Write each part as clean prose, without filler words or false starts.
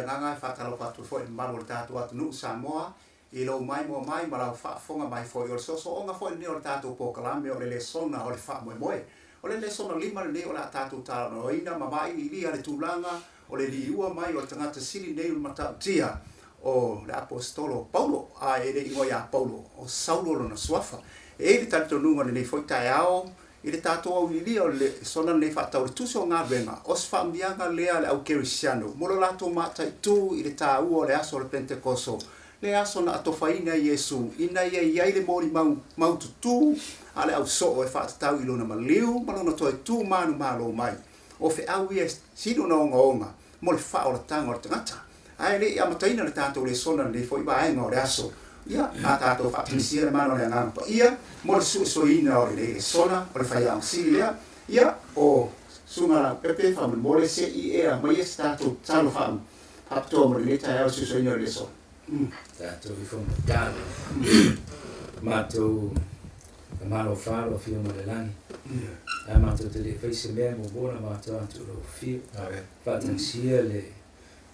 agaga e faatalofa atu foi i le mamalu o le tatou atunuu Samoa i lou maimoa mai ma lau faafofoga mai foi. O le soosooga foi lenei o le tatou polokalame o le lesona o le faamoemoe. O le lesona 5 lenei o le a tatou talanoaina ma vailiilia le tulaga o le liua mai o le tagata sili nei o le matautia o le Aposetolo o Paulo, a e le igoa ia Paulo, o Saulo lona suafa. E i ai le talitonuga i lenei foi taeao i le tatou auiliilia o le lesona lenei faatatau i le Tusi o Galuega, o se faamanuiaga lea a le au Kerisiano mo lo latou mataitu i le taua o le aso o le Pentekoso, le aso na atofaina e Iesu ina ia i ai le molimau maututū a le ausoo e faatatau i lona maliu ma lona toe tu manumalo mai. O feau ia e sili ona ogaoga mo le faaolataga o le tagata. Ae le i amataina le tatou lesona i lenei foi vaega o le aso, ia, a tatou faatonisia le mana o le Agaga Paia mo le suesueina o lenei lesona o le faiaoga sili lea, ia, o Susuga Leaupepe, faamolemole se i e aumaia se tatou tatalo faapitoa mo lenei taeao i le suesueina o le lesona. Tatou ifo ma tatalo. Matou Tamalo Falo afio mai le lagi. Ae matou te le i fai se mea e muamua ona matou atu i lou afio. Faatagisia le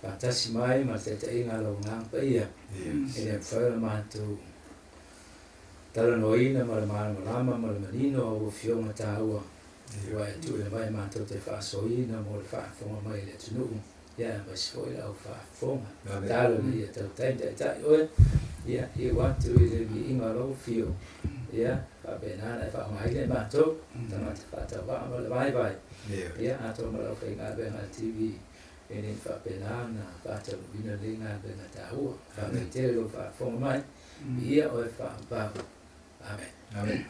faatasi mai ma le taitaiga a lou Agaga Paia. E le mafai ona matou talanoaina ma le malamalama ma le manino a ua afioga taua ua e tuuina mai matou te faasoaina mo le faafofoga mai i le atunuu. Ia aemaise foi le au faafofoga. Tatalo ina ia tautai ma taitai oe, ia iu atu i le viiga o lou afio, ia faapena ona e faaaogaina i matou, tagata faatauvaa ma le vaivai, ia atoa ma le aufaigaluega a le TV, ina ia faapena ona faataunuuina lenei galuega taua. Faafetai tele i lou faafofoga mai, viia oe faavavau. Amene. Amene.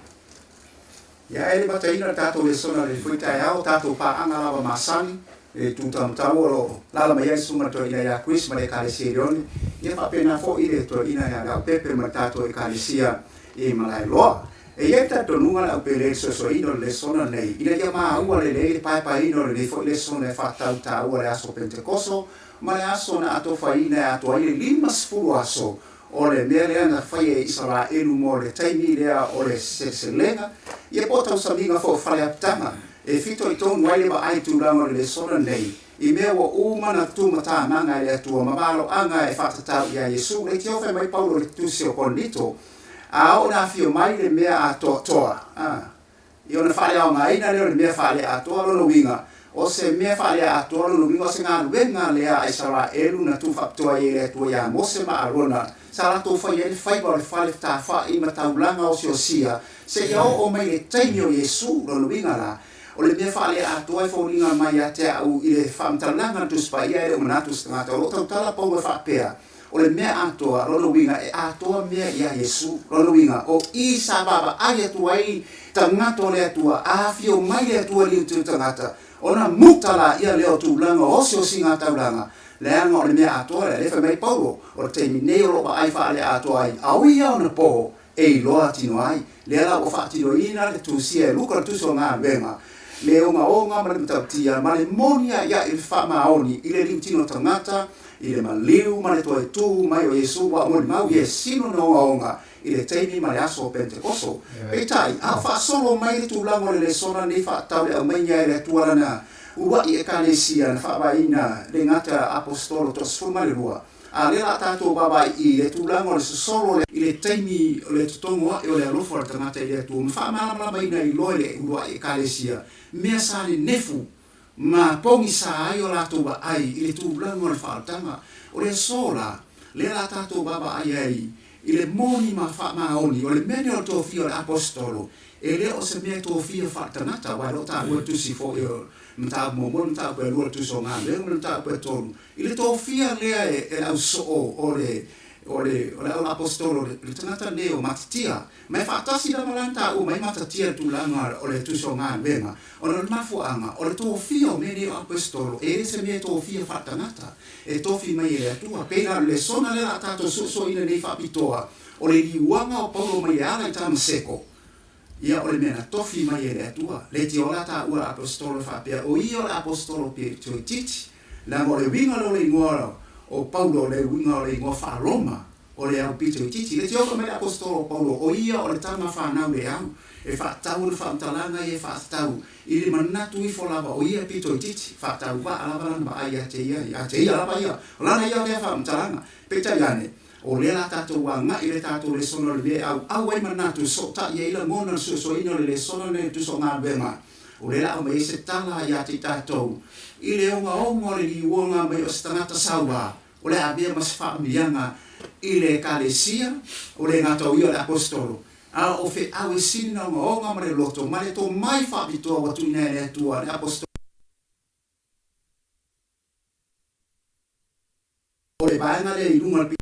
Ia e le mataina le tatou lesona i lenei foi taeao, tatou paaga lava masani, le tutamatau o lo o lala mai ai le susuga toeaina ia Chris ma le Ekalesia i Leone, ia faapena foi le toeaina ia Leaupepe ma le tatou Ekalesia i Malaeloa. E i ai le talitonuga le aupele i le soesoeina o le lesona lenei, ina ia maua lelei le paepaeina o lenei foi lesona e faatatau taua le aso Penetekoso ma le aso na atofaina e atoa ai le 50 aso O le mea lea na faia e Isaraelu mo le taimi lea o le seleselega, ia po o tausamiga foi o faleapitaga, e fitoitonu ai le vaai tulaga o le lesona nei, i mea ua uma na tumatamaga e le Atua ma valoaga e faatatau ia Iesu. Le tio fai mai Paulo i le tusi o Korinito, A oo na afio mai le mea atoatoa, a, Ia ona faaleaogaina lea o le mea faaleatoa, lona uiga, o se mea faaleatoa, lona uiga, o se galuega lea a Isaraelu na tuufaapitoa ai e le Atua ia Mose ma Arona, sa latou faia ai le faiva o le fale fetafa'i ma taulaga osiosia, seia oo mai le taimi o Iesu, lona uiga la, o le mea faaleatoa e foliga mai ia te a'u i le faamatalaga a le Tusi Paia e le o manatu se tagata o lo o tautala Paulo e faapea, O le mea atoa, lona uiga, e atoa mea iā Iesu. Lona uiga, o i sa vaavaai atu ai tagata o le Atua, a afio mai le Atua i liutiu tagata, ona muta laia lea o tulaga o osiosiga taulaga, leaga o le mea atoa lea. Lea fai mai Paulo, o le taimi nei o lo o vaai faaleatoa ai, a o ia ona po e iloa tino ai. Lea la ua faatinoina le tusia e Luka le tusi o galuega, le ogaoga ma le matautia ma le moni aiai o le faamaoni i le liutino tagata, i le maliu ma le toe tu mai o Iesu ua molimau ia e sino na ogaoga i le taimi ma le aso o Pentekoso. Peitai, a o faasolo mai le tulaga o le lesona nei faatatau le aumaiga e le Atua Lana uluai Ekalesia na faavaeina le gata Aposetolo toasefulumalelua, a lea la tatou vaavaai i le tulaga o le sosolo i le taimi o le totogo ae o le alofa o le tagata i le Atua ma faamalamalamaina ai loa e le uluai Ekalesia mea sa nenefu ma pogisa ai o latou vaai i le tulaga o le faaolataga. O le aso la, lea la tatou vaavaai ai i le moni ma faamaoni, o le mea lenei o le tofia o le Aposetolo, e le o se mea tofia faaletagata, aua e le o taua i le tusi foi o le mataupu muamua, le mataupu e lua, le tusi o galuega ma le mataupu e tolu, I le tofia lea e le ausoo o le o le o le au aposetolo le tagata lenei o Matatia, ma e faatasi lava la na taua mai Matatia i le tulaga o le tusi o galuega, ona o le mafuaaga o le tofia o mea nei o aposetolo e le se mea e tofia faaletagata, e tofi mai e le Atua. Pei la o le lesona lea la a tatou suesueina nei faapitoa, o le liuaga o Paulo mai le ala i Tamaseko, ia o le mea na tofi mai e le Atua. Le tiola taua le aposetolo e faapea, o ia o le aposetolo toeitiiti, leaga o le uiga lea o le igoa o Paulo, o le uiga o le igoa faa-Roma. O le aupito itiiti. Le tiofa mai le Aposetolo o Paulo, o ia o le tama fanau le au, e faatatau ona faamatalaga ia e faatatau i le manatu ifo lava o ia pito itiiti, faatauvaa lava lana vaai ia te ia, ia te ia lava ia, o lana ia lea faamatalaga. Peitai ane, o lea la tatou agai i le tatou lesona o le mea e auau ai manatu, sootai ai lagona le suesueina o le lesona lenei o le tusa o galuega, o lea la aumai ai se tala ia te i tatou i le ogaoga o le liuga mai o se tagata saua. O le avea ma se faamanuiaga i le Ekalesia, o le gata o ia o le Aposetolo, a o feau e sili na ogaoga ma le loto ma le tomai faapitoa ua tuuina e le Atua le Aposetolo. O le vaega lea i luga o le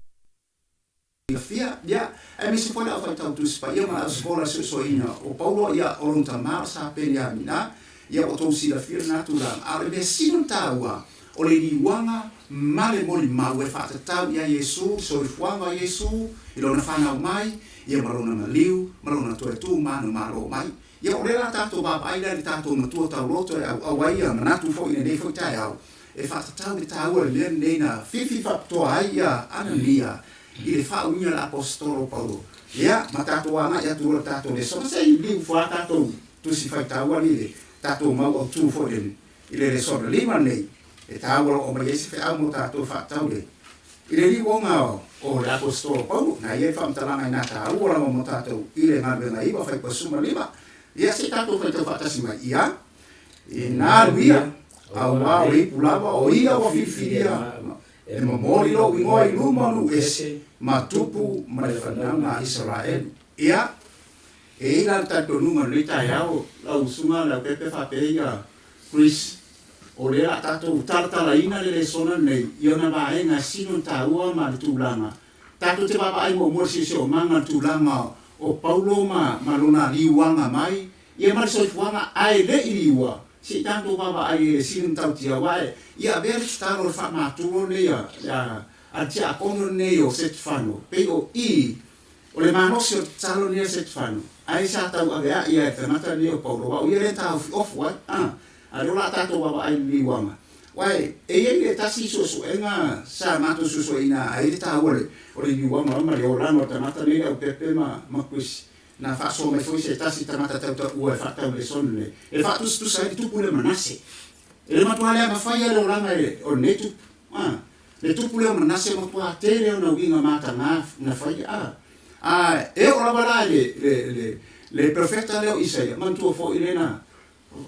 Silafia, ia, aemaise foi le aufaitau Tusi Paia ma le ausikola i le suesueina o Paulo, ia, o lona tama o Sa Peniamina, ia, ua outou silafia lena tulaga. A o le mea sili ona taua, o le liuaga ma le molimau e faatatau ia Iesu, le soifuaga o Iesu, i lona fanau mai, ia ma lona maliu, ma lona toe tu manumalo mai. Ia, o lea la tatou vaavaai la i le tatou matua tauloto e auau ai ia manatu foi i lenei foi taeao, e faatatau le taua i le mea lenei na filifili faapitoa ai ia Anania i le faauiga a le Aposetolo o Paulo. Ia, ma tatou agai atu loa i le tatou lesona, se i liu fua tatou tusi faitau ali i le tatou mau autu foi le, i le lesona lima lenei, e taua lo o mai ai se feau mo tatou e faatatau le, i le liuoga o le Aposetolo o Paulo, na i ai faamatalaga i na taua lava mo tatou i le galuega iva faipasuma lima. Ia, se i tatou faitau faatasi mai, ia, Ina alu ia, auā o le ipu lava o ia ua filifilia e momoli lou igoa i luma o nuu ese ma tupu ma le fanauga a Isaraelu. Ia, e i ai la le talitonuga i lenei taeao, lau usuga Leaupepe faapea ia Chris, o lea la tatou talatalaina le lesona lenei i ona vaega e sili ona taua ma le tulaga tatou te vaavaai muamua i le siosiomaga i le tulaga o Paulo ma lona liuaga mai Ia ma le soifuaga ae le i liua, se i tatou vaavaai i le sili matautia aua e ia avea le tatalo o le faamatulo lenei a a le tiakono lenei o Setefano, pei o i o le malosi o le tatalo lenei a Setefano, ae sa tauaveai ia e le tagata lenei o Paulo, aua o ia lea na taofiofu ai, a, a lea o le a tatou vaavaai i le liuaga. Aua e i ai le tasi suesuega sa matou suesueina ai le taua o le liuaga ma le olaga o le tagata lenei Leaupepe ma Chris, Na faasoa mai foi se tasi tagata tautaua e faatatau i le lesona lenei, e faatusatusa ai le tupu lea o Manase. E le matua leaga faia le olaga o lenei tupu. A, le tupu lea o Manase matua tele ona uiga mataga na faia. A, a e oo lava la i le, le, le, le perofeta lea o Isaia, manatua foi lea na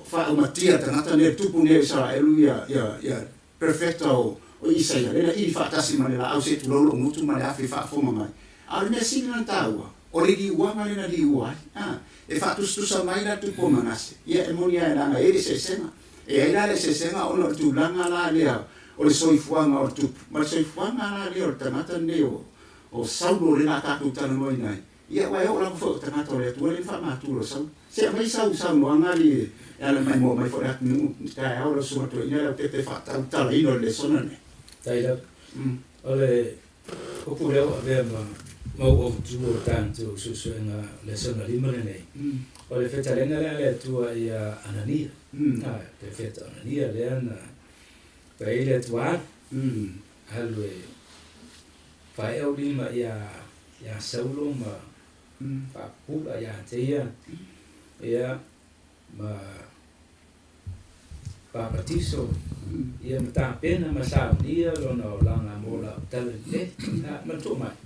faaumatia le tagata lenei, le tupu lenei o Isaraelu ia, ia, ia Perofeta o Isaia, lea na ili faatasi ma le laau se i tulou lou gutu ma le afi e faafofoga mai. A o le mea sili ona taua, o le liuaga lea na liua ai. A, e faatusatusa mai la le tupu o Manase. Ia, e moni lava leaga e i ai le eseesega. E i ai la le eseesega ona o le tulaga la lea o le soifuaga o le tupu, ma le soifuaga la lea o le tagata lenei o Saulo lea la tatou talanoaina ai. Ia, aua e oo lava foi o tagata o le Atua lea na faamatu o Saulo. Se aumai sau saunoaga alii e ala mai mua mai foi le atunuu i taeao lau susuga toeaina Leaupepe faatautalaina o le lesona lenei. Faafetai lava. O le upu lea ua avea ma mau autu o tatou suesuega lesona lima lenei, o le fetalaiga lea a le Atua ia Anania. Le feta o Anania lea na fai ai le Atua alu, alu e faeau lima ia ia Saulo ma faapupula ia te ia, ia, ma papatiso, ia ma tapena ma saunia lona olaga mo lau talalelei. A, manatua mai,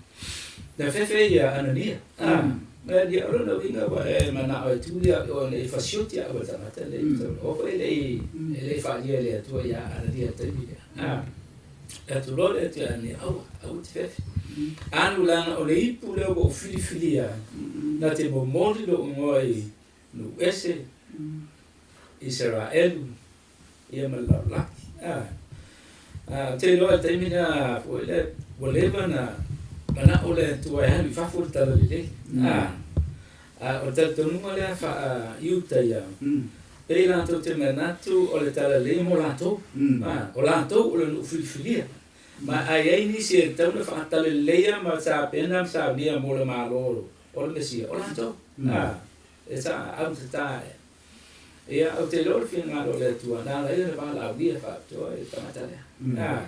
na fefe ia Anania, a, ma ia o lona uiga ua e manao e tu ia oe nei fasioti au e le tagata nei, o foi e le i, e le i faalia e le Atua ia Anania i le taimi lea. A, E atu loa le atu ia Anania, Aua, aua e te fefe. Alu leaga o le ipu lea ua ou filifilia na te momoli lou igoa i nuu ese, Isaraelu, ia ma le lalolagi. A, a, ou te iloa i le taimi lea foi lea, ua leva ona manao le Atua e alu i fafo le talalelei. A, a, o le talitonuga lea faa-Iuta ia, Pei latou te manatu o le talalelei mo latou, a, o latou o le nuu filifilia. Ma a i ai nisi e tatau ona faataleleleia ma tapena ma saunia mo le Malo o le Mesia, o latou, a, e sa autatā e. Ia, ou te iloa o le finagalo o le Atua, na ala ai ona valaaulia faapitoa i le tagata lea, a,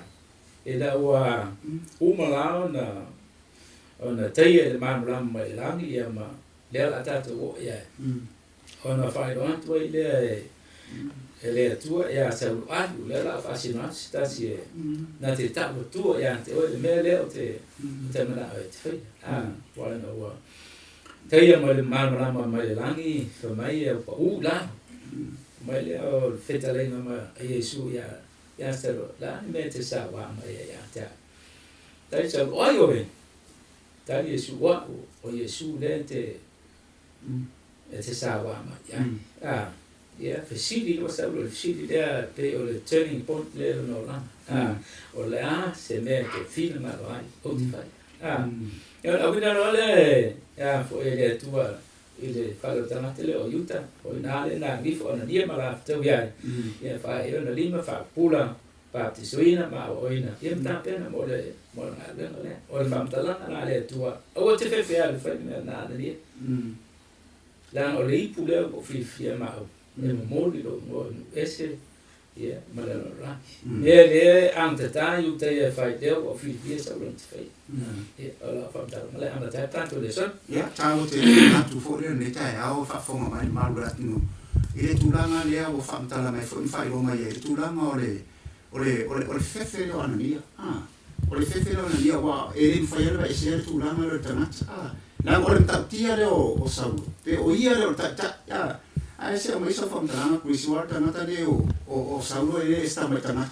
ina ua uma la ona. Ona taia i le malamalama mai le lagi ia ma lea o le a tatou oo i ai. Ona faailoa atu ai lea e le Atua ia Saulo alu, lea o le a ou faasino atu se tasi e na te tau atua ia te oe le mea lea ou te manao e te faia. Aua ina ua taia mai le malamalama mai le lagi, fai mai e pau i lalo. Mai lea o le fetaleiga ma Iesu ia Saulo, le a le mea e te sauā mai ai ia te au? Tali Saulo, o ai oe? Tali Iesu, o au, o Iesu lea e te e te sauā mai ai. A, ia, fesili loa Saulo i le fesili lea pei o le turning point lea i lona olaga. A, o le a se mea e te finagalo ai ou te faia? A, ia ona auina loa lea e a foi e le Atua i le fale o le tagata lea o Iuta, o i ina lea na agifo o Anania ma latou i ai, ia faaee ona lima faapupula baptisoina ma aoaoina ia ma tapena mo le mo le galuega lea. O le faamatalaga la a le Atua, aua te fefe alu fai le mea na Anania. Leaga o le ipu lea ua ou filifilia ma au e momoli lou igoa i nuu ese ia ma le lalolagi. Mea lea e agatata i uta ia e fai lea ua ou filifilia Saulo na te faia. Ia, o lau faamatalaga lea e amata ai le tatou lesona. Ia, taua tele le manatu foi lea i lenei taeao e faafofoga mai le malu o le atunuu i le tulaga lea ua faamatala mai foi ma faailoa mai ai le tulaga o le o le o le o le fefe lea o Anania. A, o le fefe lea o Anania aua e le mafai lava ona aveesea le tulaga lea o le tagata. A, leaga o le matautia lea o Saulo, pe o ia lea o le taitai. A, ae se aumai sau faamatalaga Chris, aua o le tagata lenei o Saulo e le se tamai tagata.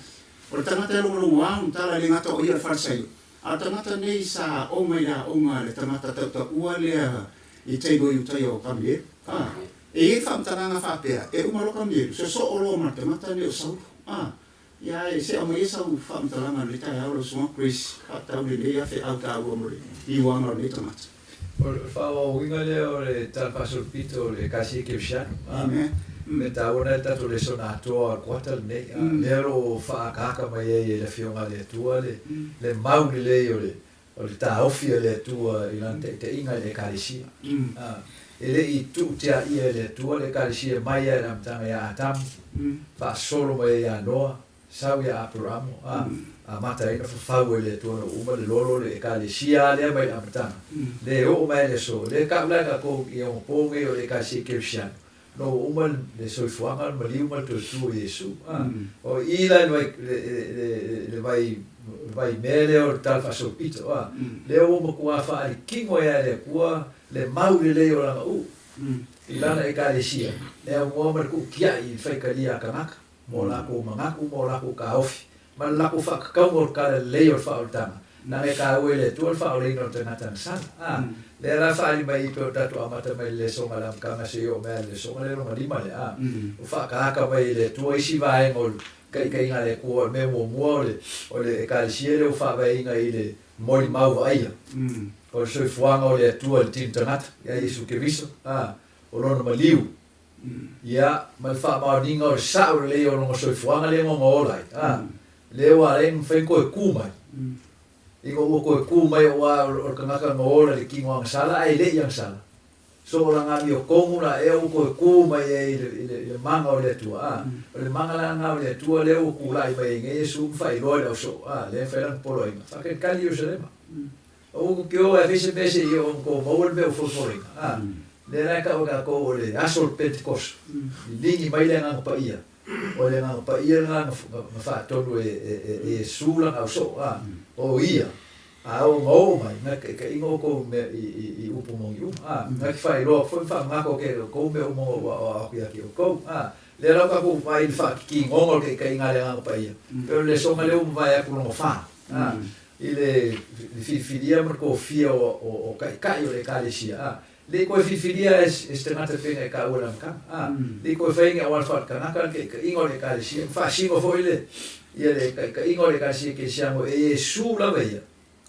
O le tagata e logologoa ona tala e le gata o ia o le Farisaio, a o le tagata nei sa oo mai i le aoga a le tagata tautaua lea i taimi o Iutaia o Kamielu. A, e i ai le faamatalaga faapea, e uma loa Kamielu, sosoo loa ma le tagata nei o Saulo. A, ia ae se aumaia sau faamatalaga i lenei taeao lau Susuga Chris, faatatau lenei feau taua mo le iuaga o lenei tagata. O le faaauauina lea o le Tala Faasolopito o le Ekalesia Kerisiano, Amen. Mea taua lena i le tatou lesona atoa o le kuata lenei, lea o lo o faaakaaka mai ai e le Afioga a le Atua le mau lelei o le o le taofi a le Atua i Lana taitaiga i le Ekalesia. E le i tuutiaia e le Atua le Ekalesia mai lava i le amataga ia Atamu, faasolo mai ai ia Noa, sau ia Aperamo, a amata ai ona fafau e le Atua ona ua uma le lolo le Ekalesia lea mai le amataga, le oo mai ai le aso, lea kau la e kakou i ogapo nei o le Ekalesia Kerisiano, no ua uma le soifuaga, le maliu ma le toe tu o Iesu. A, o i la i le vai, le, le, le vai, vai mea lea o le tala faasolopito, a, lea ua matua faalikino ai lava e le Atua le mau lelei o Lana uu i Lana Ekalesia, e aunoa ma le kuutia'i i le faitalia a kanaka. mo lakou manatu ma o lakou taofi, ma le lakou faatatauga o le tala lelei o le faaolataga, leaga e taua i le Atua le faaolaina o le tagata na sala. A, lea la e faaali mai i pei o tatou amata mai i le lesoga i le amataga seia oo mai lava i le lesoga lea lona lima lea, a, ua faataata mai e le Atua isi vaega o le taitaiga a le Atua, o le mea muamua o le, o le Ekalesia lea ua faavaeina i le molimau vaaia o le soifuaga o le Atua i le tino tagata, ia Iesu Keriso, a, o Lona maliu. Ia, ma le faamaoniga o le sao lelei o lona soifuaga lea na ona ola ai, a, lea ua ala ai ona mafai ona toe tu mai. Ina ua toe tu mai aua o le tagata na ola i le tino agasala ae le i agasala. So o lana amiotonu la ea ua toe tu mai ai i le mana o le Atua, a, o le mana la lena o le Atua lea ua tulai mai ai nei Iesu ma faailoa i le ausoo, a, lea e fai lana poloaiga, faatalitali Ierusalema. Aua tou te o ae fai se mea se i oo ina tou maua le mea ua folafolaina. A, lea la e tau e tatou o le aso o le Pentekoso, liligi mai le Agaga Paia. O le Agaga Paia lena na faatonu e Iesu lana ausoo, a, o Ia, a oo ina oo mai, na taitaiina outou i upu moni uma, a, na te faailoa atu foi ma faamanatu atu ia te outou mea uma na ou aoao atu ia te outou. A, lea la ua tatou vaai i le faakikinoga o le taitaiga a le Agaga Paia, pei o le lesoga lea ua mavae atu lona fa, a, i le filifilia ma le tofia o taitai o le Ekalesia, a, le i toe filifilia e se tagata pei ona e taua i le amataga, a, le i toe fai ni auala faale-tagata le taitaiga o le Ekalesia, ma faasino foi le, ia le taitaiga o le Ekalesia Kerisiano e Iesu lava ia,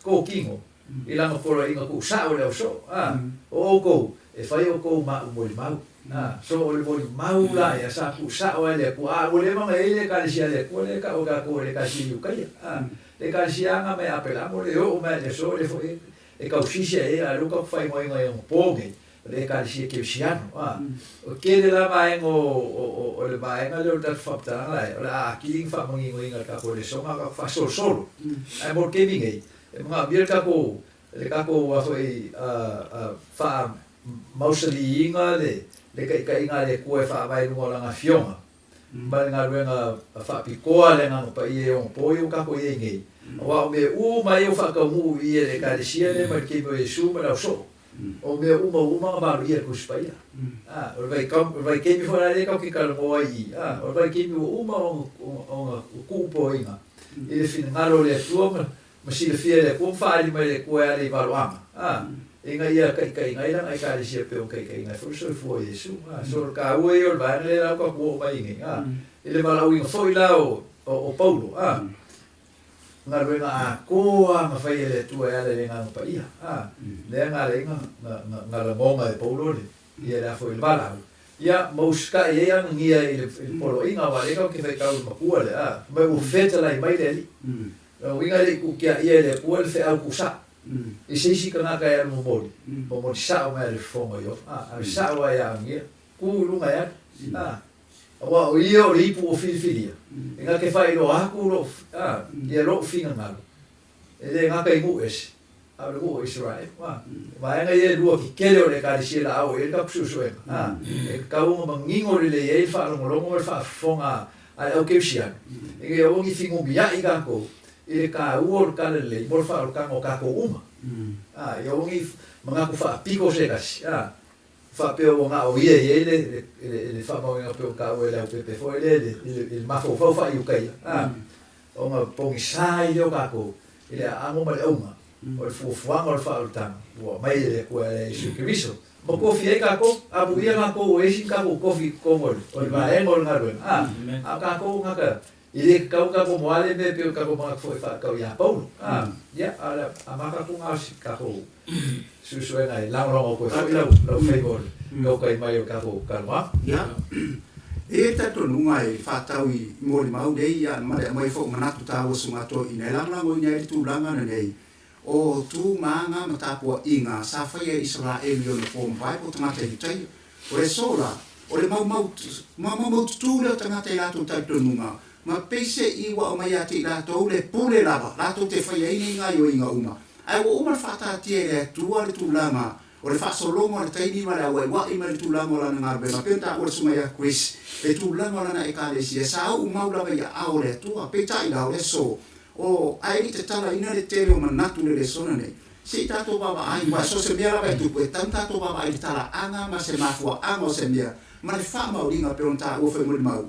tokino, i lana poloaiga tuusao i le ausoo, a, o outou, e fai outou ma au molimau. A, so o le molimau la ia sa tuusao ai le Atua, a ua leva ona i ai le Ekalesia a le Atua lea e tau e tatou o le Ekalesia Iukaia, a, le Ekalesia aga mai Apelamo le oo mai le aso lea foi e tausisi ai a lea ua tatou faaigoaina i ona po nei, o le Ekalesia Kerisiano, a. O tele la vaega o le vaega lea o le tatou faamatalaga la o le a atili ona faamaninoina i le tatou lesona a tatou faasolosolo. Ae mo le taimi nei, e manaomia le tatou. le tatou a foi faamausaliina le taitaiga a le Atua e faavae i luga o Lana Afioga ma le galuega faapitoa a le Agaga Paia i ona po ia ua tatou i ai nei. Aua o mea uma ia ua faataunuu i i e le Ekalesia lea mai le taimi o Iesu ma le ausoo, o mea uma ua uma ona valoia e le Tusi Paia. A, o le vaitaimi foi la lea tatou te talanoa ai i i, a, o le vaitaimi ua uma ona tuupoina i le finagalo o le Atua ma silafia e le Atua ma faaali mai e le Atua e ala i valoaga, a, ina ia taitaiina ai lana Ekalesia pei ona taitaiina ai foi le soifua o Iesu. A, so o le taua ia o le vaega lea la ua tatou oo mai ai nei, a, i le valaauina foi la o Paulo, a, galuega atoa na fai e le Atua e ala i le Agaga Paia, a, lea na ala ai na lagona e Paulo le, ia le a foi le valaau, ia ma usitai ai Anania i le poloaiga, aua o lea tatou te faitau i le matua lea, a, fai mai ua fetalai mai le Alii. Lona uiga e le i tuutiaia e le Atua le feau tuusao i se isi tagata e alu momoli, momoli sao mai a le fofoga o Iofa, a, alu sao lava ia Anania, tu i luga e alu, a, aua o ia o le ipu ua filifilia, e na te faailoa atu lou, a, ia lou finagalo, e le gata i nuu ese, a o le nuu o Isaraelu, a. O vaega ia e lua tetele o le Ekalesia la ao i ai le tatou suesuega, a, e tatau ona manino lelei ai le faalogologo ma le faafofoga a le au kerisiano, ina ia aua ne i fenumia'i tatou i le taua o le talalelei mo le faaolataga o tatou uma, a, ia aua ne i manatu faapito se tasi, a, faapea ua na o ia e i ai le faamauina pei ona taua e Leaupepe foi lea i le mafaufau faa-Iutaia, a, ona pogisa ai lea o tatou i le aano ma le auga o le fuafuaga o le faaolataga ua aumai e le Atua e ala ia Iesu Keriso. Ma tofi ai tatou, amuia tatou ua i ai sina tatou tofi i totonu o le vaega o le galuega, a, a o tatou gata e le tatau ona tatou moale mea pei o tatou manatu foi e faatatau ia Paulo, a, ia, a o le amata atu lena o si tatou suesuega e lagolago atu ai foi lau faiva o le tautai mai o le tatou talanoaga. Ia, e i ai le talitonuga e faatatau i molimau nei ma le aumai foi o manatu taua sugatoi e lagolagoina ai le tulaga lenei o tu ma aga ma tapuaiga sa faia e Isaraelu i ona po mavae po o tagata Iutaia. O le aso la, o le maumau maumaututu lea o tagata i latou talitonuga, ma peise'i ua aumai ia te i latou le pule lava latou te faia ai nei gaioiga uma. Ae ua uma le faataatia e le Atua le tulaga o le faasologa o le taimi ma le auaiua'i mai le tulaga o Lana galuega, pei ona taua le Susuga ia Chris, le tulaga o Lana Ekalesia, sa uu mau lava i aao o le Atua. Peitai la, o le aso, o, ae le i tatalaina le tele o manatu i le lesona nei, se i tatou vaavaai, aua so o se mea lava e tupu, e tatau ona tatou vaavaai i le talaaga ma se mafuaaga o se mea, ma le faamaoniga pei ona taua foi molimau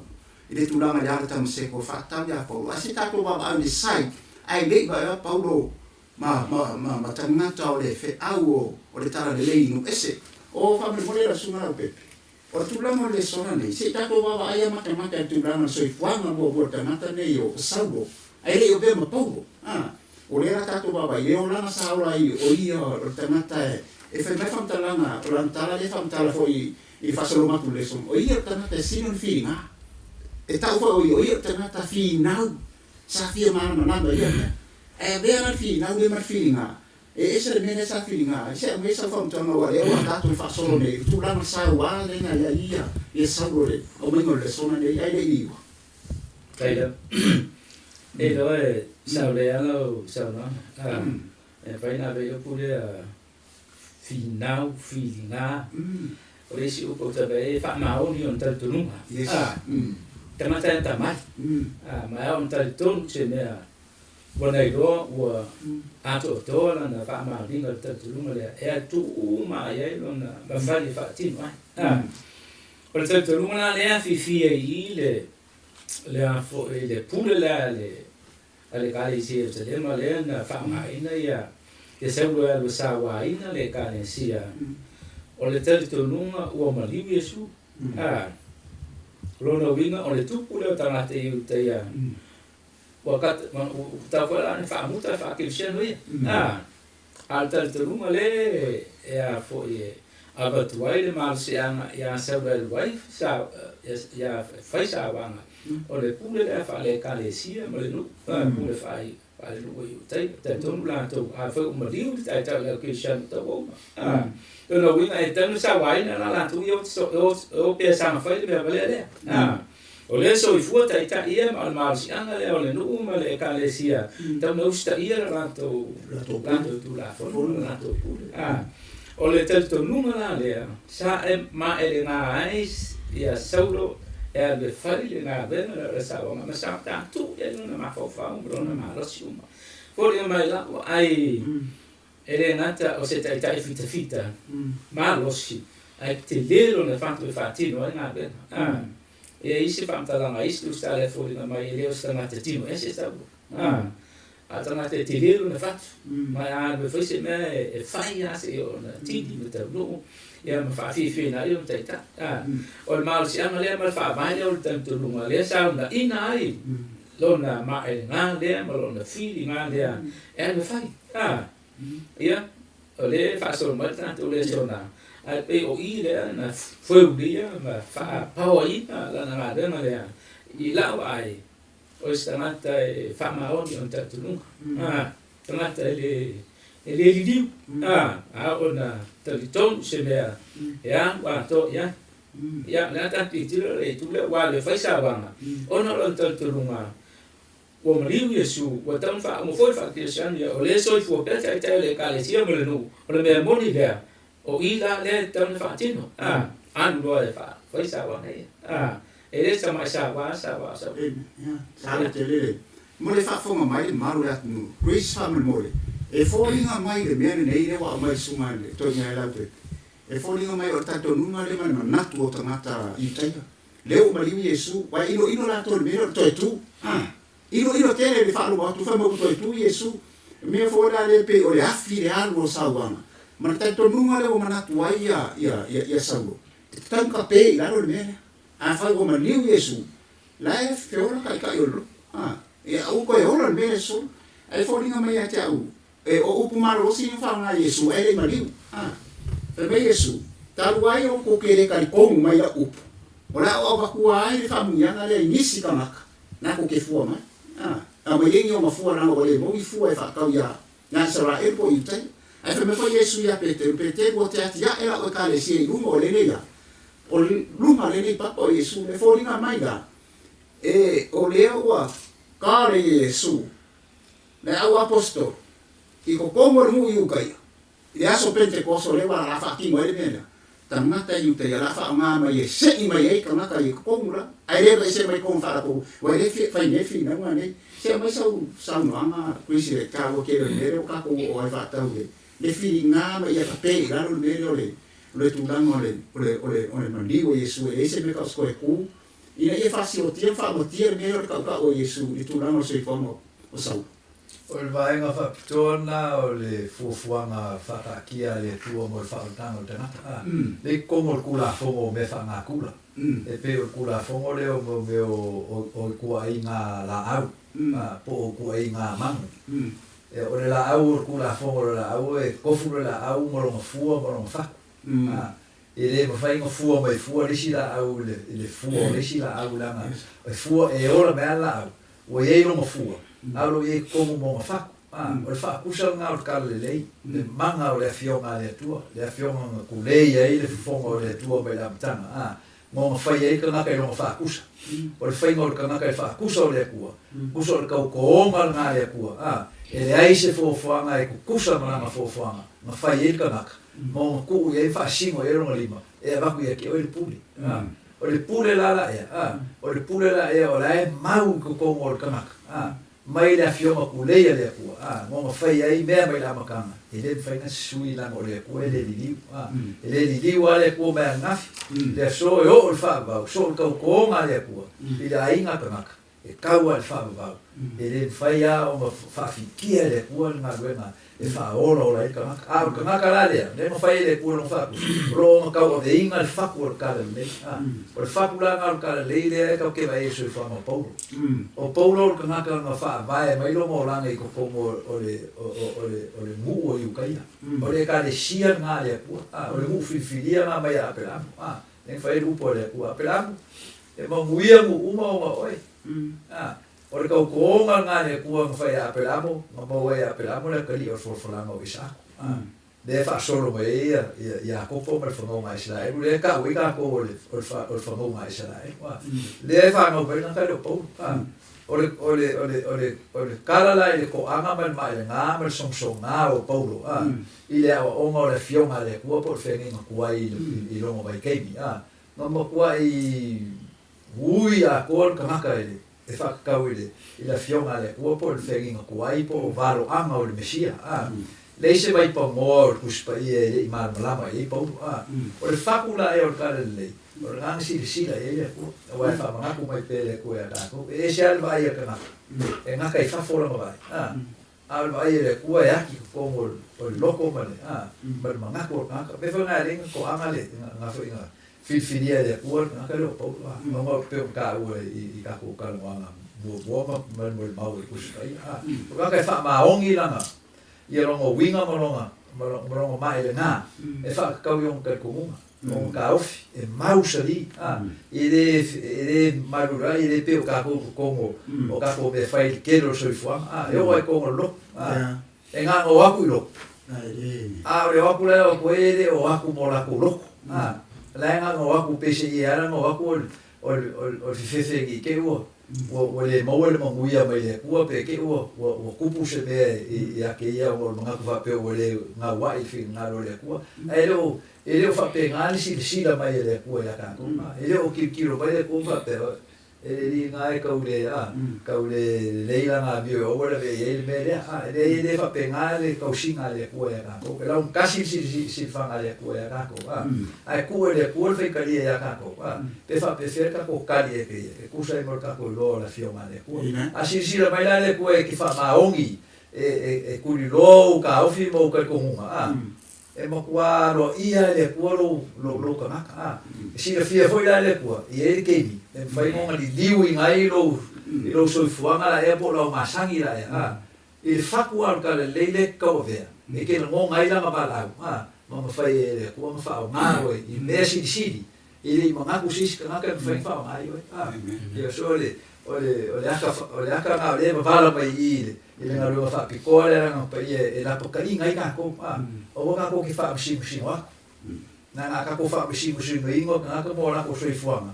i le tulaga i le ala Tamaseko e faatatau ia Paulo. Ae se i tatou vaavaai i le side, ae le i vaai Paulo ma, ma, ma, ma tagata o le feau o, o le Talalelei i nuu ese. O faamolemole lau Susuga Leaupepe, o le tulaga o le lesona nei, se i tatou vaavaai a matamata i le tulaga o le soifuaga muamua o le tagata nei o Saulo, ae le i avea ma Paulo. A, o lea la tatou vaavaai, le olaga sa ola ai o ia o le tagata e, e fai mai faamatalaga, o lana tala lea e faamatala foi i le faasologa atu i le lesona, o ia o le tagata e sili ona filiga. E tau foi o ia, o ia o le tagata finau Sa fia malamalama i ia mea. Ae avea la le finau lea ma le filiga. E ese le mea lea sa filiga ai. Se aumai sau faamatalaga aua lea ua tatou faasolo nei i le tulaga saua lea na i ai ia ia Saulo i le aumaiga o le lesona nei ae le i iua. Taila. E iloa e sao lea lau saunoaga. E mafai ona ave ai upu lea finau, filiga. O le isi upu ou te vaai ai e faamaoni ona talitonuga. Yes. Tagata e atamai. Ma e ao ona talitonu se mea ua na iloa ua atoatoa lana faamaoniga i le talitonuga lea e tuu uma i ai lona mafai e faatino ai. O le talitonuga la lea e afifi ai i i le le a foi le pule lea a le a le Ekalesia i Ierusalema lea na faaaogaina ia Saulo e alu e sauaina le Ekalesia, o le talitonuga ua maliu Iesu. A, lona uiga o le tupu lea o tagata Iutaia, ua tatau foi la ona faamuta le faakerisiano ia. A, a o le talitonuga lea e a foi e avatu ai le malosiaga ia Saulo e alu ai ia fai sauaga, o le pule lea faale-Ekalesia ma le nuu, pule faalenuu i Iutaia. E talitonu latou, afai ua maliu le taitai o le au kerisiano tau ua uma. Lona uiga e tatau ona sauaina la latou ia e o pea saga fai le mea valea lea. O lea e soifua taitai ia ma o le malosiaga lea o le nuu ma le Ekalesia tau na usitaia le latou latou Tulafono ma le latou pule. A o le talitonuga la lea sa e maelega ai ia Saulo e alu e fai le galuega lea o le sauaga ma sa tatuu i ai lona mafaufau ma lona malosi uma. Foliga mai lau vaai E le gata o se taitai fitafita malosi, ae tele lona fatu e faatino ai galuega. A E i ai isi faamatalaga a isi tusitala e foliga mai e le o se tagata tino ese Saulo. A A o tagata e tele lona fatu, ma e a alu e fai se mea e fai lava seia oo ina tini ma taunuu, ia ma faafiafiaina ai ona taitai. A O le malosiaga lea ma le faavae lea o le talitonuga lea sa uunaina ai lona maelega lea ma lona filiga lea e alu e fai. A, ia, o lea e faasolo mai le tatou lesona, ae pei o i lea na feulia ma faapaoaina lana galuega lea i lau vaai, o se tagata e faamaoni ona talitonuga, a, tagata e le e le liliu, a, a oo ina talitonu i se mea e alu atoa i ai. Ia, o le a tatou tilotilo i le itu lea, ua alu e fai sauaga ona o lona talitonuga Ua maliu Iesu, ua tatau ona faauma foi le faakerisiano ia, o lea e soifua pea taitai o le Ekalesia ma le nuu, o le mea moni lea, o i la lea e tatau ona faatino, a, alu loa e fai sauaga ia, a, e le tamai saua a saua o saua. Ia, sa le tele le mo le faafofoga mai le mamalu o le atunuu. Grace faamolemole, e foliga mai le mea lenei lea ua aumai e le susuga i le Toeaina Lautele, e foliga mai o le talitonuga lea ma le manatu o tagata Iutaia. Lea ua maliu Iesu, ua iloilo latou i le mea lea o le toe tu. A! Iloilo tele le faalogo atu, fai mai ua toe tu Iesu. O mea foi la lea pei o le afi le alu o sauaga, ma le talitonuga lea ua manatu ai ia, ia, ia, ia Saulo, e tatau ona kape i lalo le mea lea. Afai ua maliu Iesu, la e feola taitai o le lotu. A! Ia aua toe ola le mea lea solo. Ae foliga mai ia te au, E, o upu malolosi ia na faaaoga e Iesu, ae le i maliu. A. Fai mai Iesu, Talu ai outou ke le talitonu mai lau upu, o le a ou avatua ai le faamuniaga lea i nisi tagata latou te fua mai. A. Aumai ai ni ona fua leaga ua le moni fua e faatau iā iā Isaraelu po o Iutaia. Ae fai mai foi Iesu iā Peteru, Peteru, ua te atiaʻe la'u Ekalesia i luma o lenei lā, o luma lenei papa o Iesu, e foliga mai la, e, o lea ua kale Iesu Le au aposetolo, i totonu o le nuu i Iutaia, i le aso Pentekoso lea ua la faatino ai le mea lea, tagata Iutaia la faaaoga mai e sei mai ai tagata i totonu la, ae le aveese mai totonu faalapotopotoga, ua le fai nei le finauga nei. Se aumai sau saunoaga Chris i le taua tele o le mea lea ua tatou oo ai faatatau i le filiga ma ia tape i lalo le mea lea o le o le tulaga o le o le o le o le maliu o Iesu e leai se mea tau se toe tu Ina ia faasiotia ma faamatia le mea o le tautau o Iesu i le tulaga o le soifuaga o Saulo. O le vaega faapitoa lena o le fuafuaga faataatia a le Atua mo le faaolataga o le tagata. A, lea i totonu o le Tulafono o mea faagakula, e pei o le Tulafono lea o mea o ituaiga laau, a, po o ituaiga manu. E, o le laau o le Tulafono o le laau, e tofu le laau ma lona fua ma lona fatu. A, E le mafai ona fua mai fua le isi laau i le fua o le isi laau leaga e fua e ola mai lava le laau ua i ai lona fua a o lo o i ai i totonu ma ona fatu. A, o le faakusa lena o le talalelei, le maga o le Afioga a le Atua, le Afioga na tulei ai le fofoga o le Atua mai le amataga, a, na ona fai ai le tagata i lona faakusa. O le faiga o le tagata i le faakusa o le Atua, kusa o le tautoga lena a le Atua, a, e leai se fuafuaga e tutusa ma lana fuafuaga na fai ai le tagata. ma ona tuu i ai faasino i ai lona lima e avatu ia te oe le pule. A, o le pule la la ea, a, o le pule la ea o la e mau i totonu o le tagata, a, mai le afioga kulei a le Atua, a, na ona fai ai mea mai le amataga, e le mafai ona sui leaga o le Atua e le liliu, a, e le liliu lava le Atua mai ananafi, le aso e oo i le faavavau, so o le tautoga a le Atua i le aiga tagata, E tau lava i le faavavau, e le mafai lava ona faafikia e le Atua le galuega e faaolaola ai le tagata. A o le tagata la lea, lea e mafai e le Atua lona faakusi, o lo o ona tauaveina le fatu o le talalelei. A, o le fatu la lena o le talalelei lea e tatou te vaai ai i le soifuaga o Paulo. O Paulo o le tagata na faavae mai lona olaga i totonu o le, o le, o le nuu o Iutaia. O le Ekalesia lena a le Atua. A, o le nuu filifilia lena mai ia Apelamu. A, lea na fai ai le upu a le Atua, Apelamu, E manuia nuu uma ona oe. A, o le tautoga lena a le Atua na fai ia Apelamo, na maua ai e Apelamo le atalii o le folafolaga o Isaako. A, Lea e faasolo mai ai ia, ia Iakopo ma le fagauga a Isaraelu, lea e tau ai tatou o le, o le, o le fagauga a Isaraelu. A. Lea e fanau mai le tagata lea o Paulo. A. O le, o le, o le, o le, o le tala la i le toaga ma le maelega ma le sogasoga o Paulo, a, i le aoaoga o le Afioga a le Atua po o le feagaiga tuai i, i, i lona vaitaimi, a, na matuai ui atoa le tagata i le, e faatatau i le, i le Afioga a le Atua po o le feagaiga tuai po o valoaga o le Mesia, a. Leai se vaipanoa o le Tusi Paia e le i malamalama i ai Paulo, a. O le fatu la ea o le Tala Lelei, o le agaga silasila i ai le Atua, aua e faamanatu mai pea le Atua ia tatou. E ese lava le vaai a le tagata, e gata i fafo lana vaai, a. A o le vaai a le Atua e ati i totonu o le loto ma le, a, ma le manatu o le tagata. O le mea foi lena e ala ai ona toaga le, na foi na filifilia e le Atua le tagata lea o Paulo, a. Ona e pei ona taua i tatou talanoaga muamua ma le molimau o le Tusi Paia, a. O le tagata e faamaoni lana, ia lona uiga ma lona, ma lona maelega e faatatau i ona talitonuga, ona taofi, e mausali, a, e le, e le malulai, e le pei o tatou i totonu o tatou mea fai i le tele o le soifuaga, a, e oo lava i totonu o le lotu, a, e gaga o atu i lotu, a o le o atu la e o atu ai e le o atu mo latou lotu, a, la e gaga o atu peiseai e ala ona o atu o le, o le, o le fefefe nei te i ua, ua, ua le maua le manuia mai le Atua pe te i ua, ua, ua tupu se mea ia te ia ona o le manatu faapea ua le gauaʻi i le finagalo o le Atua. Ae le o, e le o faapena le silasila mai a le Atua ia tatou. E le o tilotilo mai le Atua ma faapea, E le liga e kau le, a, kau le lelei lana amio e aua le avea i ai le mea lea. A, e leai e le faapena le tausiga a le Atua ia tatou. E laugatasia le silafaga a le Atua ia tatou, a, ae tuu e le Atua le faitalia ia tatou, a, pe faapefea le tatou tali e te, e tusa ai ma le tatou iloa o le Afioga a le Atua. A silasila mai la le Atua e te faamaoni, e, e, e tuliloa ou taofi ma ou talitonuga, a, E matua aloaia e le Atua lou, lou, lou tagata. A, e silafia foi la e le Atua, e i ai le taimi e mafai ona liliuina ai lou, i lou soifuaga la ea po o lau masani la ea. A, i le fatu lava o le talalelei lea e te tauavea, e te lagona ai lana valaau, a, ma mafai e le Atua ona faaaoga oe i mea silisili E le i manatu se isi tagata e mafai ona faaaoga ai oe. A, ia, so o le, o le, o le aka, o le aka lena o lea e wavala mai i i le, i le galuega faapitoa lea leaga paia e lapataiina ai tatou. A, aua tatou te faamasimasino atu. Leaga a tatou faamasimasinoina o tagata mo latou soifuaga,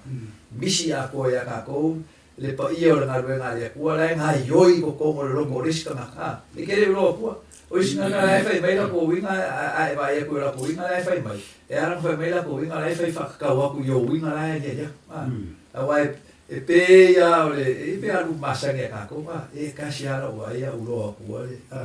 misi atoa ia tatou le paia o le galuega a le Atua la e gaioi i totonu o le loto o le isi tagata. A, e te le iloa atua. O isi tagata la e fai mai latou uiga, a e vaai atu i latou uiga la e fai mai, e ala ona fai mai latou uiga la e fai faatatau atu i ou uiga la e aliali atu. A, aua e, e pei lava o le, e pei lava o le upu masani a tatou, a, e tasi lava lau vaai a ou iloa atua le, a,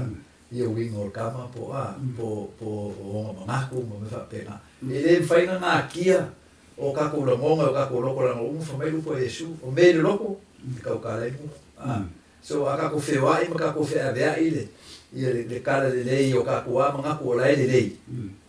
ia uiga o le tama po o, a, po, po o ona manatu ma mea faapena. E le mafai ona natia O tatou lagona, o tatou loko leaga ua uma fai mai le upu a Iesu, o mea i le loko, e tautala ai mua. A, so a tatou feoai ma tatou feaveai le, ia le, le tala lelei o tatou a manatu o la e lelei,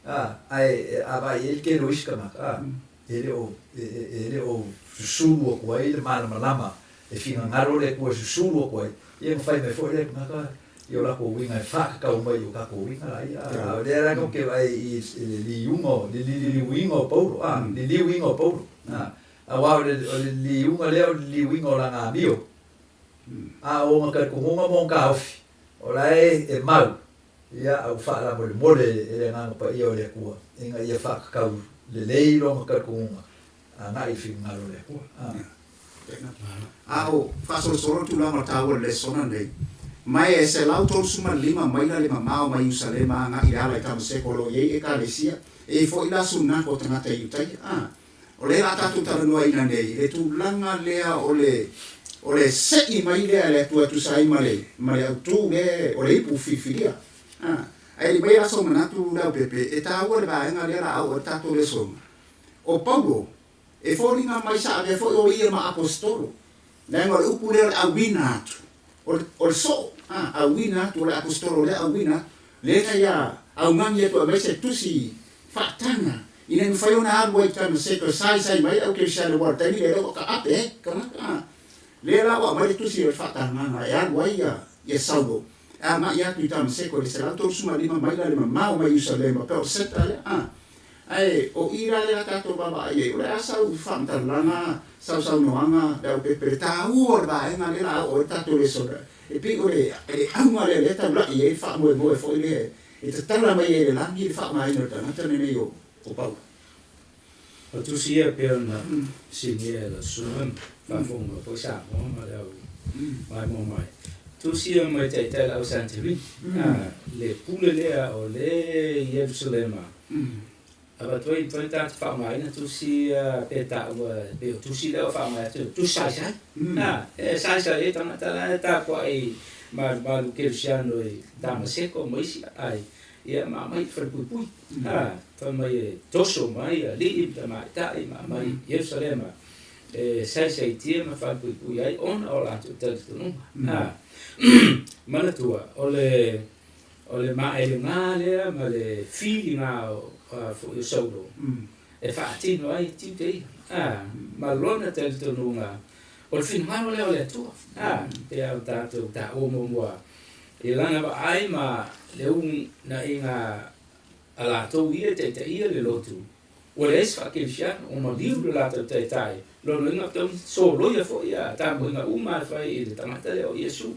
a, ae a vaai i ai le tele o isi tagata, a, e le o, e, e, e le o susulu atu ai le malamalama e finagalo le Atua e susulu atu ai, ia ona fai mai foi lea tagata, i o latou uiga e faatatau mai i o tatou uiga la ia. A o lea la tatou te vaai i le liuga o, le liliuina o Paulo, a, liliuina o Paulo, a, aua o le, o le liliuga lea o le liliuina o lana amio, a o ona talitonuga ma ona taofi, o la e, e mau, ia, a ua faalamolemole e le Agaga Paia o le Atua, ina ia faatatau lelei lona talitonuga, agai i le finagalo o le Atua. A. A o faasolosolo le tulaga o le taua o le lesona lenei, ma e 135 maila le mamao mai Iusalema agai i le ala i Tamaseko o lo o i ai Ekalesia, e i ai foi la sunako o tagata i Iutaia. A o lea la a tatou talanoaina nei le tulaga lea o le o le se'i mai lea e le Atua e tusa ai ma le ma le autu lea o le ipu filifilia. A ae le i mai la sou manatu Leaupepe, e taua le vaega lea la a oo ai le tatou lesona. O Paulo, e foliga mai sa avea foi o ia ma Aposetolo, leaga o le upu lea o le auina atu, o le, o le soo, a, auina atu, o le Aposetolo lea auina atu, lea na ia augani atu e aumai se tusi faataga, ina ia mafai ona alu ai i Tamaseko e saisai mai ai au kerisiano aua o le taimi lea lea ua taape ai tagata, a. Lea la ua aumai le tusi o le faatagaga e alu ai ia, ia Saulo, e agai atu i Tamaseko i le 135 maila le mamao mai Ierusalema, pe o le seta lea, a. Ae o i la lea a tatou vaavaai ai, o le a sau faamatalaga, sausaunoaga, le aupepe, le taua o le vaega lea la a oo ai le tatou lesona, e pei o le auga lea o lea e taulai ai le faamoemoe foi lea E tatala mai ai e le lagi le faaaogaina o le tagata lenei o Paulo. O tusi ia pei ona sinia e lau susuga ma faafofoga mai foi Samoa ma le au maimoa mai. Tusi ia mai taitai le au Santerini, le pule lea o le Ierusalema avatu ai mafai ona tatou faaaogaina tusi ia pe taua pei o tusi lea ua faaaoga atu tusi saisai. E saisai ai tagata la e tapuai malumalu kerisiano i Tamaseko ma isi ai ia ma aumai i falepuipui. Fai mai e toso mai alii ma tamaitai ma aumai i Ierusalema e saisaitia ma falepuipui ai ona o latou talitonuga. Manatua, o le o le maelega lea ma le filiga foi o Saulo e faatino ai tiute ia, ma lona talitonuga o le finagalo lea o le Atua. Pei lava ona tatou taua muamua i lana vaai ma le uunaiga a latou ia e taitaia le lotu, ua leai se faakerisiano, ua maliu lo latou taitai, lona uiga ua soloia foi ia tapuaiga uma e fai i le tagata lea o Iesu.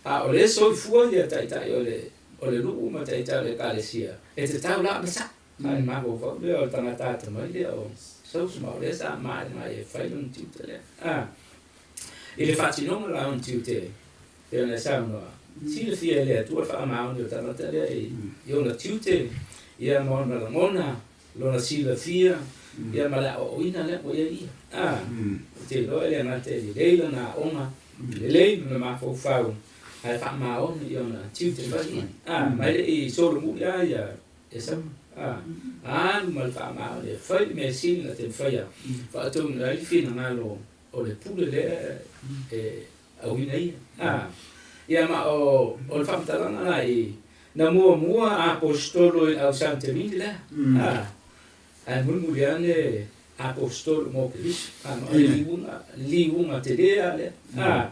A o lea soifua ia taitai o le o le nuu ma taitai o le ekalesia, e tatau la ona sa'o. A o le mafaufau lea o le tagata atamai lea o Sausu ma o lea sa maea e fai lona tiute lea. A i le faatinoga la o ona tiute, pei ona e saunoa, silafia e le Atua le faamaoni o le tagata lea i ona tiute, ia ma ona lagona, lona silafia, ia ma le aoaoina lea ua i ai ia. A, ou te iloa e le gata e lelei lana aoga, lelei lona mafaufau, ae faamaoni i ona tiute fai ia. A, ma e le i solomuli lava ia e sama. A, alu ma le faamaoni e fai le mea sili na te mafaia, faatonu ai le finagalo o le pule lea e auina ia. A, ia ma o le faamatalaga la i na muamua aposetolo i le au Santerini lea. A, ae mulimuli ane aposetolo mo Keriso. A, ma o le liuga, liuga tele lava lea. A,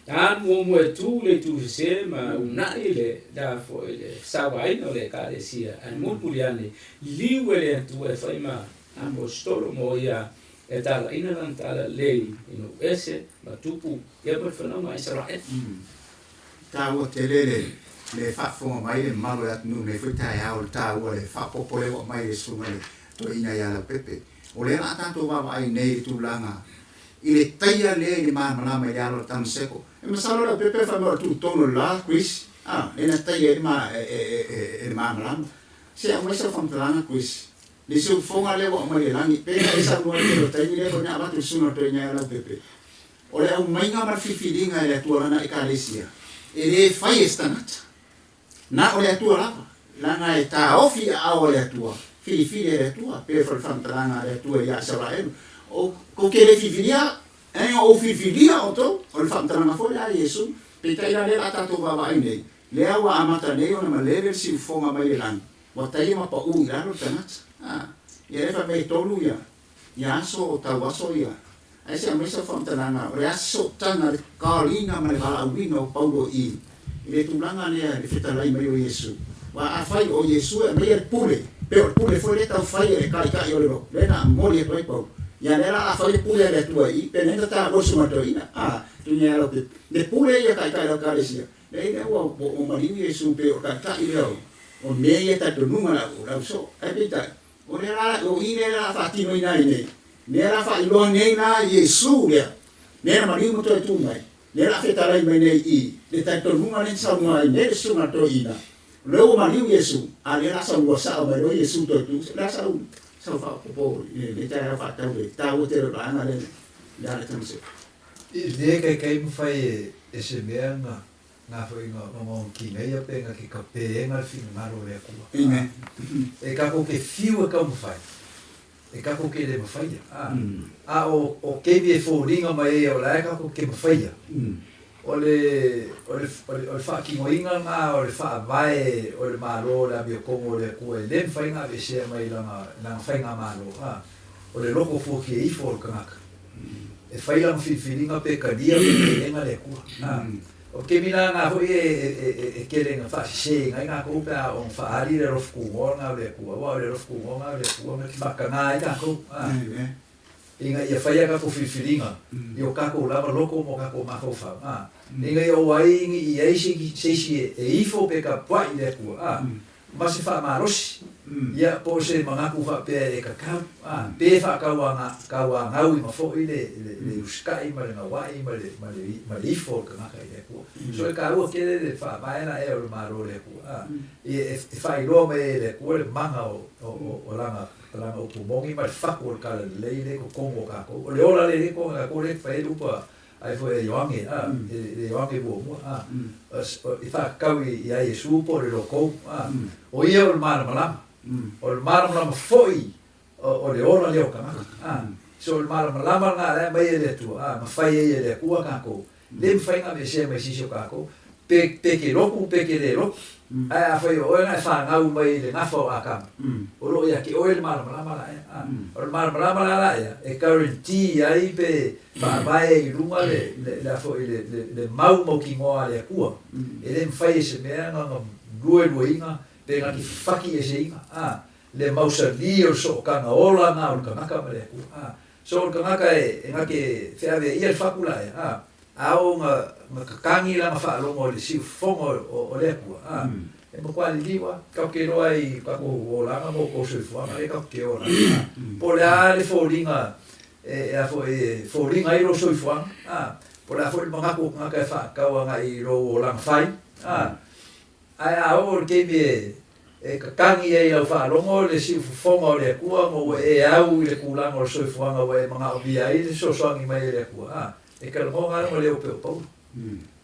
alu muamua e tu le itu sese ma uunai le, le foi le sauaina o le ekalesia, ae mulimuli ane liu e le Atua e fai ma aposetolo mo ia E talaina lana talalelei i nuu ese ma tupu ia ma le fanauga a Isaraele. Taua tele le le faafofoga mai le mamalu o le atunuu nei foi taeao le taua le faaopoopo lea ua aumai e le susuga i le toeaina ia Leaupepe. O lea la a tatou vaavaai nei i le tulaga i le taia lea i le malamalama i le alo o le Tamaseko. E masalo Leaupepe fai mai o le tutonu o le la Chris, a, lea na taia ai le ma e e e le malamalama. Se aumai sau faamatalaga Chris. Le siufofoga lea ua aumai i le lagi, pei ona e saunoa i le tele o taimi lea foi na avatu i le susuga o le toeaina ia Leaupepe, o le aumaiga ma le filifiliga e le Atua Lana Ekalesia, e le fai e se tagata, na o le Atua lava, leaga e taofi i aao o le Atua, filifili e le Atua, pei foi o le faamatalaga a le Atua ia Isaraelu, o kou te le filifilia au, e o ou filifilia outou, o le faamatalaga foi lea a Iesu, peitai la lea o le a tatou vaavaai nei, lea ua amata nei ona malele le siufofoga mai le lagi, Ua taia ma paʻū i lalo le tagata. A, ia lea fai mai e tolu ia, ia aso o tau aso ia. Ae se aumai sau faamatalaga, o le asotaga, le kaoliga ma le valaauina o Paulo i, i le tulaga lea i le fetalai mai o Iesu. Aua afai o Iesu e aumaia le pule, pei o le pule foi lea tau fai e le taitai o le lotu, lea na momoli atu ai Paulo. Ia lea la a fai le pule a le Atua i i, pe na taua le susuga toeaina, a, tuuina ia lau pepa. Le pule ia taitai o le Ekalesia, Leai lea ua ua maliu Iesu pei o le taitai lea o o mea ia talitonuga la o lau soo. Ae peitai, o lea la o i lea la faatinoina ai nei, lea la faailoa nei la Iesu lea, lea na maliu ma toe tu mai, lea la fetalai mai nei i le talitonuga lea na saunoa ai nei le susuga a le toeaina, o lea ua maliu Iesu, a lea la saunoa sao mai loa Iesu toe tu, o le a sau sau faaopoopo i lenei taeao faatatau i le taua tele o le vaega lea ia le Tamasese. I le kaikai mafai e se mea nga nga foi nga nga kineia pe nga ke kapenga le finagalo o le Atua. Amen. E kako ke fiu e taumafai, e kako ke le mafaia. A o o keimi e foliga mai ai o la e kako ke mafaia. O le o le o le o le faatinoina lena o le faavae o le Malo o le Amiotogo o le Atua e le mafai ona aveesea mai lana lana faigamalo. O le loko fuatia ifo o le tagata. E fai lana filifiliga pe talia pe teena le Atua. O le taimi la lena foi e tele ina faasese ai tatou pe a ono faaali le alofa tunoa lena o le Atua, aua o le alofa tunoa lena o le Atua na te faatagā ai tatou, ina ia fai a tatou filifiliga i o tatou lava loto ma o tatou mafaufau. Ina ia ou ai i ai se isi e ifo pe tapuaʻi i le Atua, a, ma se faamalosi, ia, po o se manatu faapea e kakau, a, pe faatauagauina foi le, le, le usitaʻi ma le gauaʻi ma le, ma le, ma le ifo o le tagata i le Atua. So e taua tele le faavae laʻe o le Malo o le Atua, a, ia e, e faailoa mai ai e le Atua le mana o, o, o, o lana, lana upu moni ma le fatu o le talalelei lea i totonu o tatou. O le ola lea i totonu o tatou lea e fai ai le upu a ai foi e Ioane, a, e Ioane muamua, a, i faatatau iā Iesu po o le lokou, a, o ia o le malamalama, o le malamalama foi o le ola lea o tagata, a, so o le malamalama lena la e aumai e le Atua, a, na fai ai e le Atua tatou, le mafai ona aveesea mai se isi o tatou, pe, pe ke lotu pe ke le lotu, ae afai o oe na e fanau mai i le gafa o Atama, o lo o ia te oe le malamalama la ea, a, o le malamalama la la ea e guarantee ai pe faavae ai i luga le, le, le a foi le, le, le mau mautinoa a le Atua, e le mafai e se mea na ona luelueina pe na te fafaki eseina, a, le mausali o le sootaga ola na o le tagata ma le Atua, a. So o le tagata e na te feave ia le fatu la ea, a, a oo na, na tatagi lana faalogo i le siufofoga o le Atua, a, e matua liliu a, tatou te iloa i tatou olaga ma outou soifuaga lea tatou te ola ai, a, po o le a le foliga e, a foi e foliga ai lou soifuaga, a, po o le a foi le manatu o tagata e faatau agai i lou olaga fai, a, Ae a oo i le taimi e tatagi ai i lau faalogo le siufofoga o le Atua ma ua e au i le tulaga o le soifuaga ua e manaomia ai le fesoasoani mai e le Atua, a, e talanoa lava ma leo pei o Paulo.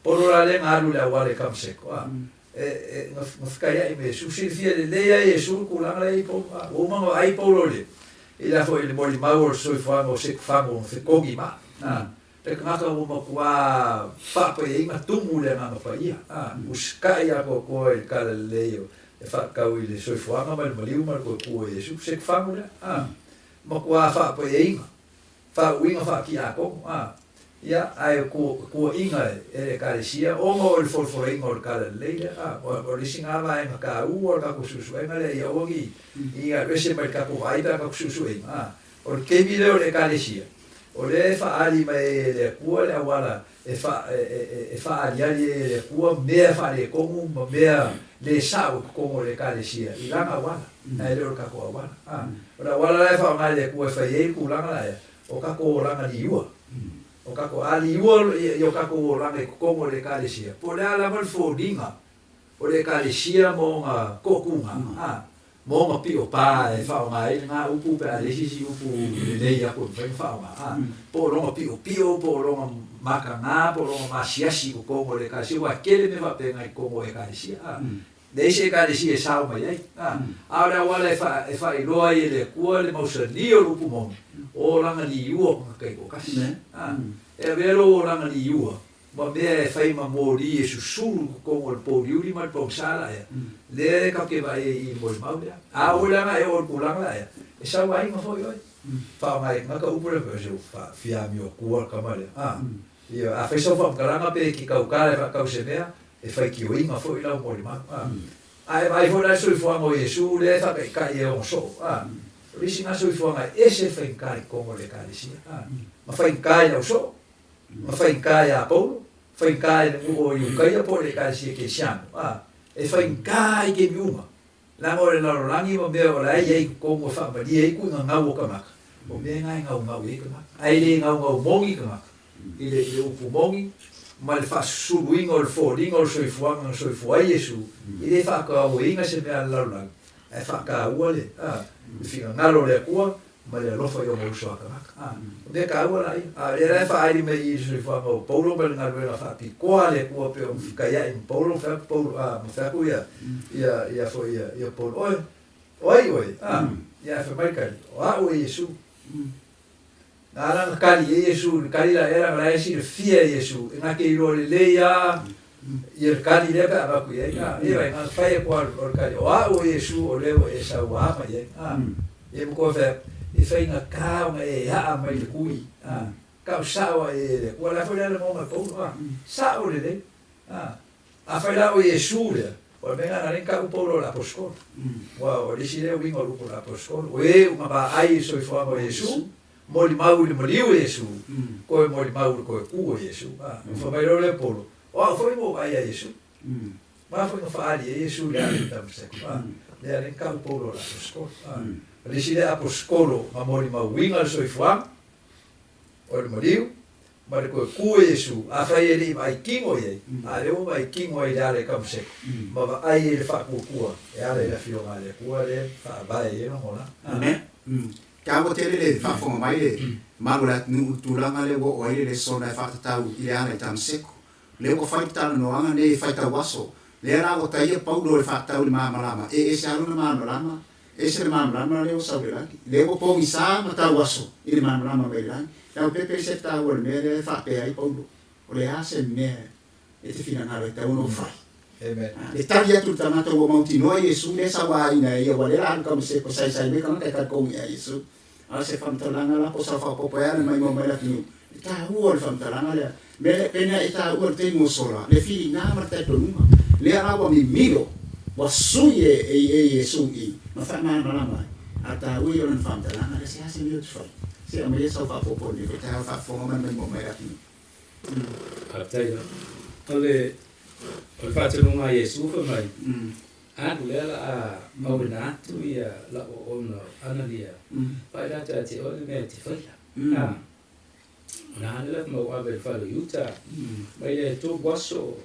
Paulo la lea na alu i le auala i Tamaseko, a, e, e, na, na fetaiai ma Iesu. Silafia lelei lava e Iesu le tulaga la e i ai Paulo, a, ua uma ona vaai Paulo i le, i le a foi, i le molimau o le soifuaga o Setefano na fetogi ma, a, Le tagata ua matua faapaiaina tumu i le Agaga Paia, a, usitai atoatoa i le tala lelei o e faatatau i le soifuaga ma le maliu ma le toe ku o Iesu. Se fagu lea, a, matua faapaiaina, faauiga faatiakono, a, ia, ae kuaina e le Ekalesia ona o le folafolaina o le tala lelei lea, a, o le isi na vaega taua o le tatou suesuega lea ia aua ne i alu ese mai le tatou vaai pe a tatou suesueina, a, o le taimi lea o le Ekalesia. O lea e faaali mai ai e le Atua le auala e faaaliali ai e le Atua mea faaletonu ma mea le sao i totonu o le Ekalesia i lana auala, ae le o le tatou auala. A, o le auala la e faaaoga e le Atua e fai ai le tulaga la ea, o tatou olaga liua. O tatou, a liua i o tatou olaga i totonu o le Ekalesia, po o le a lava le foliga o le Ekalesia ma ona toatuga, a, ma ona pio pa e faaaoga ai lena upu pe a leai se isi upu lelei aku e mafai ona faaaoga, a, po o lona piopio, po o lona mataga, po o lona masiasi i totonu o le Ekalesia, aua e tele mea faapena i totonu o Ekalesia, a, leai se Ekalesia e sao mai ai, a, a o le auala e faailoa ai e le Atua le mausali o le upu moni, o olaga liua o tagata taitoatasi, a, e avea lou olaga liua ma mea e fai ma moli e susulu i totonu o le pouliuli ma le pogisa la ea, lea e tatou te vaai ai i le molimau lea. A oo la e oo i le tulaga la ea, e sauaina foi oe. Faaaoga ai tagata upu lea, se ua fiamio atua le tama lea. A, ia, a fai sau faamatalaga pe e te tautala e faatau i se mea, e faitioina foi lau molimau. A, a e vaai foi la i le soifuaga o Iesu lea e faataitai e ona soo, a, o le isi lena soifuaga e ese faigata i totonu o le Ekalesia, a, ma faigata i le ausoo. Ma faigata iā Paulo, faigata i le nuu o Iukaia po o le Ekalesia Kerisiano, a, e faigata i kemi uma, leaga o le lalolagi ma mea o la e i ai i totonu e faamalie ai kuiga gau o tagata, o mea na e gaugau i ai tagata. Ae le gaugau moni tagata i le, i le upu moni ma le faasusuluina o le foliga o le soifuaga na soifua ai Iesu, e le faatauaina se mea a le lalolagi, ae faataua le, a, le finagalo o le Atua ma le alofa i ona uso a tagata. A, o mea taua la ia. A o lea la e faaali mai i i le soifuaga o Paulo ma le galuega faapitoa a le Atua pei ona fekaia'i ma Paulo, fai atu Paulo, a, ma fai atu ia, ia, ia foi ia, ia Paulo, Oe, o ai oe? A, ia ae fai mai le tali, O a'u e Iesu. Na ala na tali e Iesu, i le tali la ea, leaga la e silafia e Iesu, e na te iloa lelei lava ia le tali lea pe a avatu i ai. A, ia vai, na fai atu lava o le tali, O a'u e Iesu o lea ua e sauā mai ai. A, ia ma koe fai atu, e faigata ona e a'a mai le kui. A, kau sa'o aʻe e le Atua. O le a foi la le lagona e Paulo? A, sa'o lelei. A, afai la o Iesu lea, o le mea lena na ala ai ona ta'u Paulo o le aposetolo. Aua o le isi lea uiga o le upu o le aposetolo, o e ua vaai i le soifuaga o Iesu, molimau i le maliu o Iesu, toe molimau i le toe ku o Iesu. A, ona fai mai loa lea o Paulo, O au foi ua ou vaai ia Iesu. Ma foi na faaali ai Iesu i le ala i Damaseko. Lea alai na tau Paulo o le aposetolo. O le isi lea aposetolo na molimauina le soifuaga o le maliu ma le toe ku e Iesu, afai e le i vaai tino i ai, a o lea ua vaai tino ai i le ala i Damaseko, ma vaai ai i le faatuatua e ala i le Afioga a le Atua lea e faavae ai lona olaga. Amen. Taua tele le faafofoga mai le malu o le atunuu i le tulaga lea ua oo ai le lesona e faatatau i le ala i Damaseko. Lea ua fai le talanoaga nei e faitau aso, lea la ua taia Paulo e faatatau i le malamalama, e ese lava lona malamalama, ese le malamalama lea ua sau i le lagi. Lea ua pogisa ma tau aso i le malamalama mai le lagi. Leaupepe i se taua i le mea lea e faapea ai Paulo, o le a se mea e te finagalo e tatau ona ou fai? Le tali atu i le tagata ua mautinoa Iesu lea e sauaina e ia, ua lea la alu Kamaseko saisai mai tagata e talitonu ia Iesu. A o se faamatalaga la po o sa faaopoopo e ala mai mo mai le atunuu, le taua o le faamatalaga lea. Mea lea pena e taua i le taimi ua sola, le filiga ma le talitonuga. Lea la ua mimilo, ua sui e e Iesu i ma faamalamalama ai. A o le taua ia o lana faamatalaga lea, se a se mea ou te fai? Se aumaia sau faaopoopo i lenei foi taeao faafofoga mai mai mo mai le atunuu. Faafetai lava. O le o le faatonuga a Iesu fai mai, Alu lea la a auina atu ia lau auauna o Anania, faailoa atu ia te oe le mea e te faia. A, ona alu lea ma ou ave i le fale o Iuta, mai le tolu aso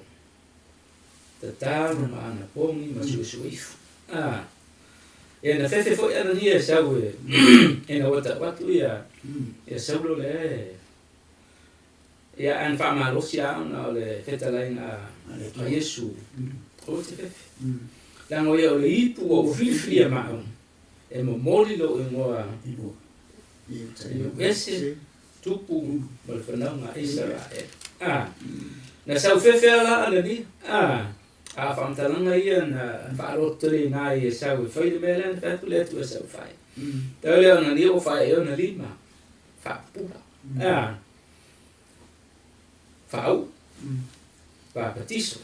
tatalo ma anapogi ma suesue ifo. A, ia na fefe foi Anania e sau e, ina ua tau atu ia, ia Saulo lea e, Ia, ae na faamalosi lava ona o le fetalaiga a Iesu, Aua e te fefe, leaga o ia o le ipu ua ou filifilia ma au, e momoli lou igoa i nuu ese, tupu ma le fanauga a Isaraele. A, na sau fefe lava la Anania, a, a o faamatalaga ia na faalototeleina ai e sau e fai le mea lea na fai atu le Atua e sau e fai. Tau lea o Anania ua fai ai ona lima, faapupula. A, Faauu, papatiso,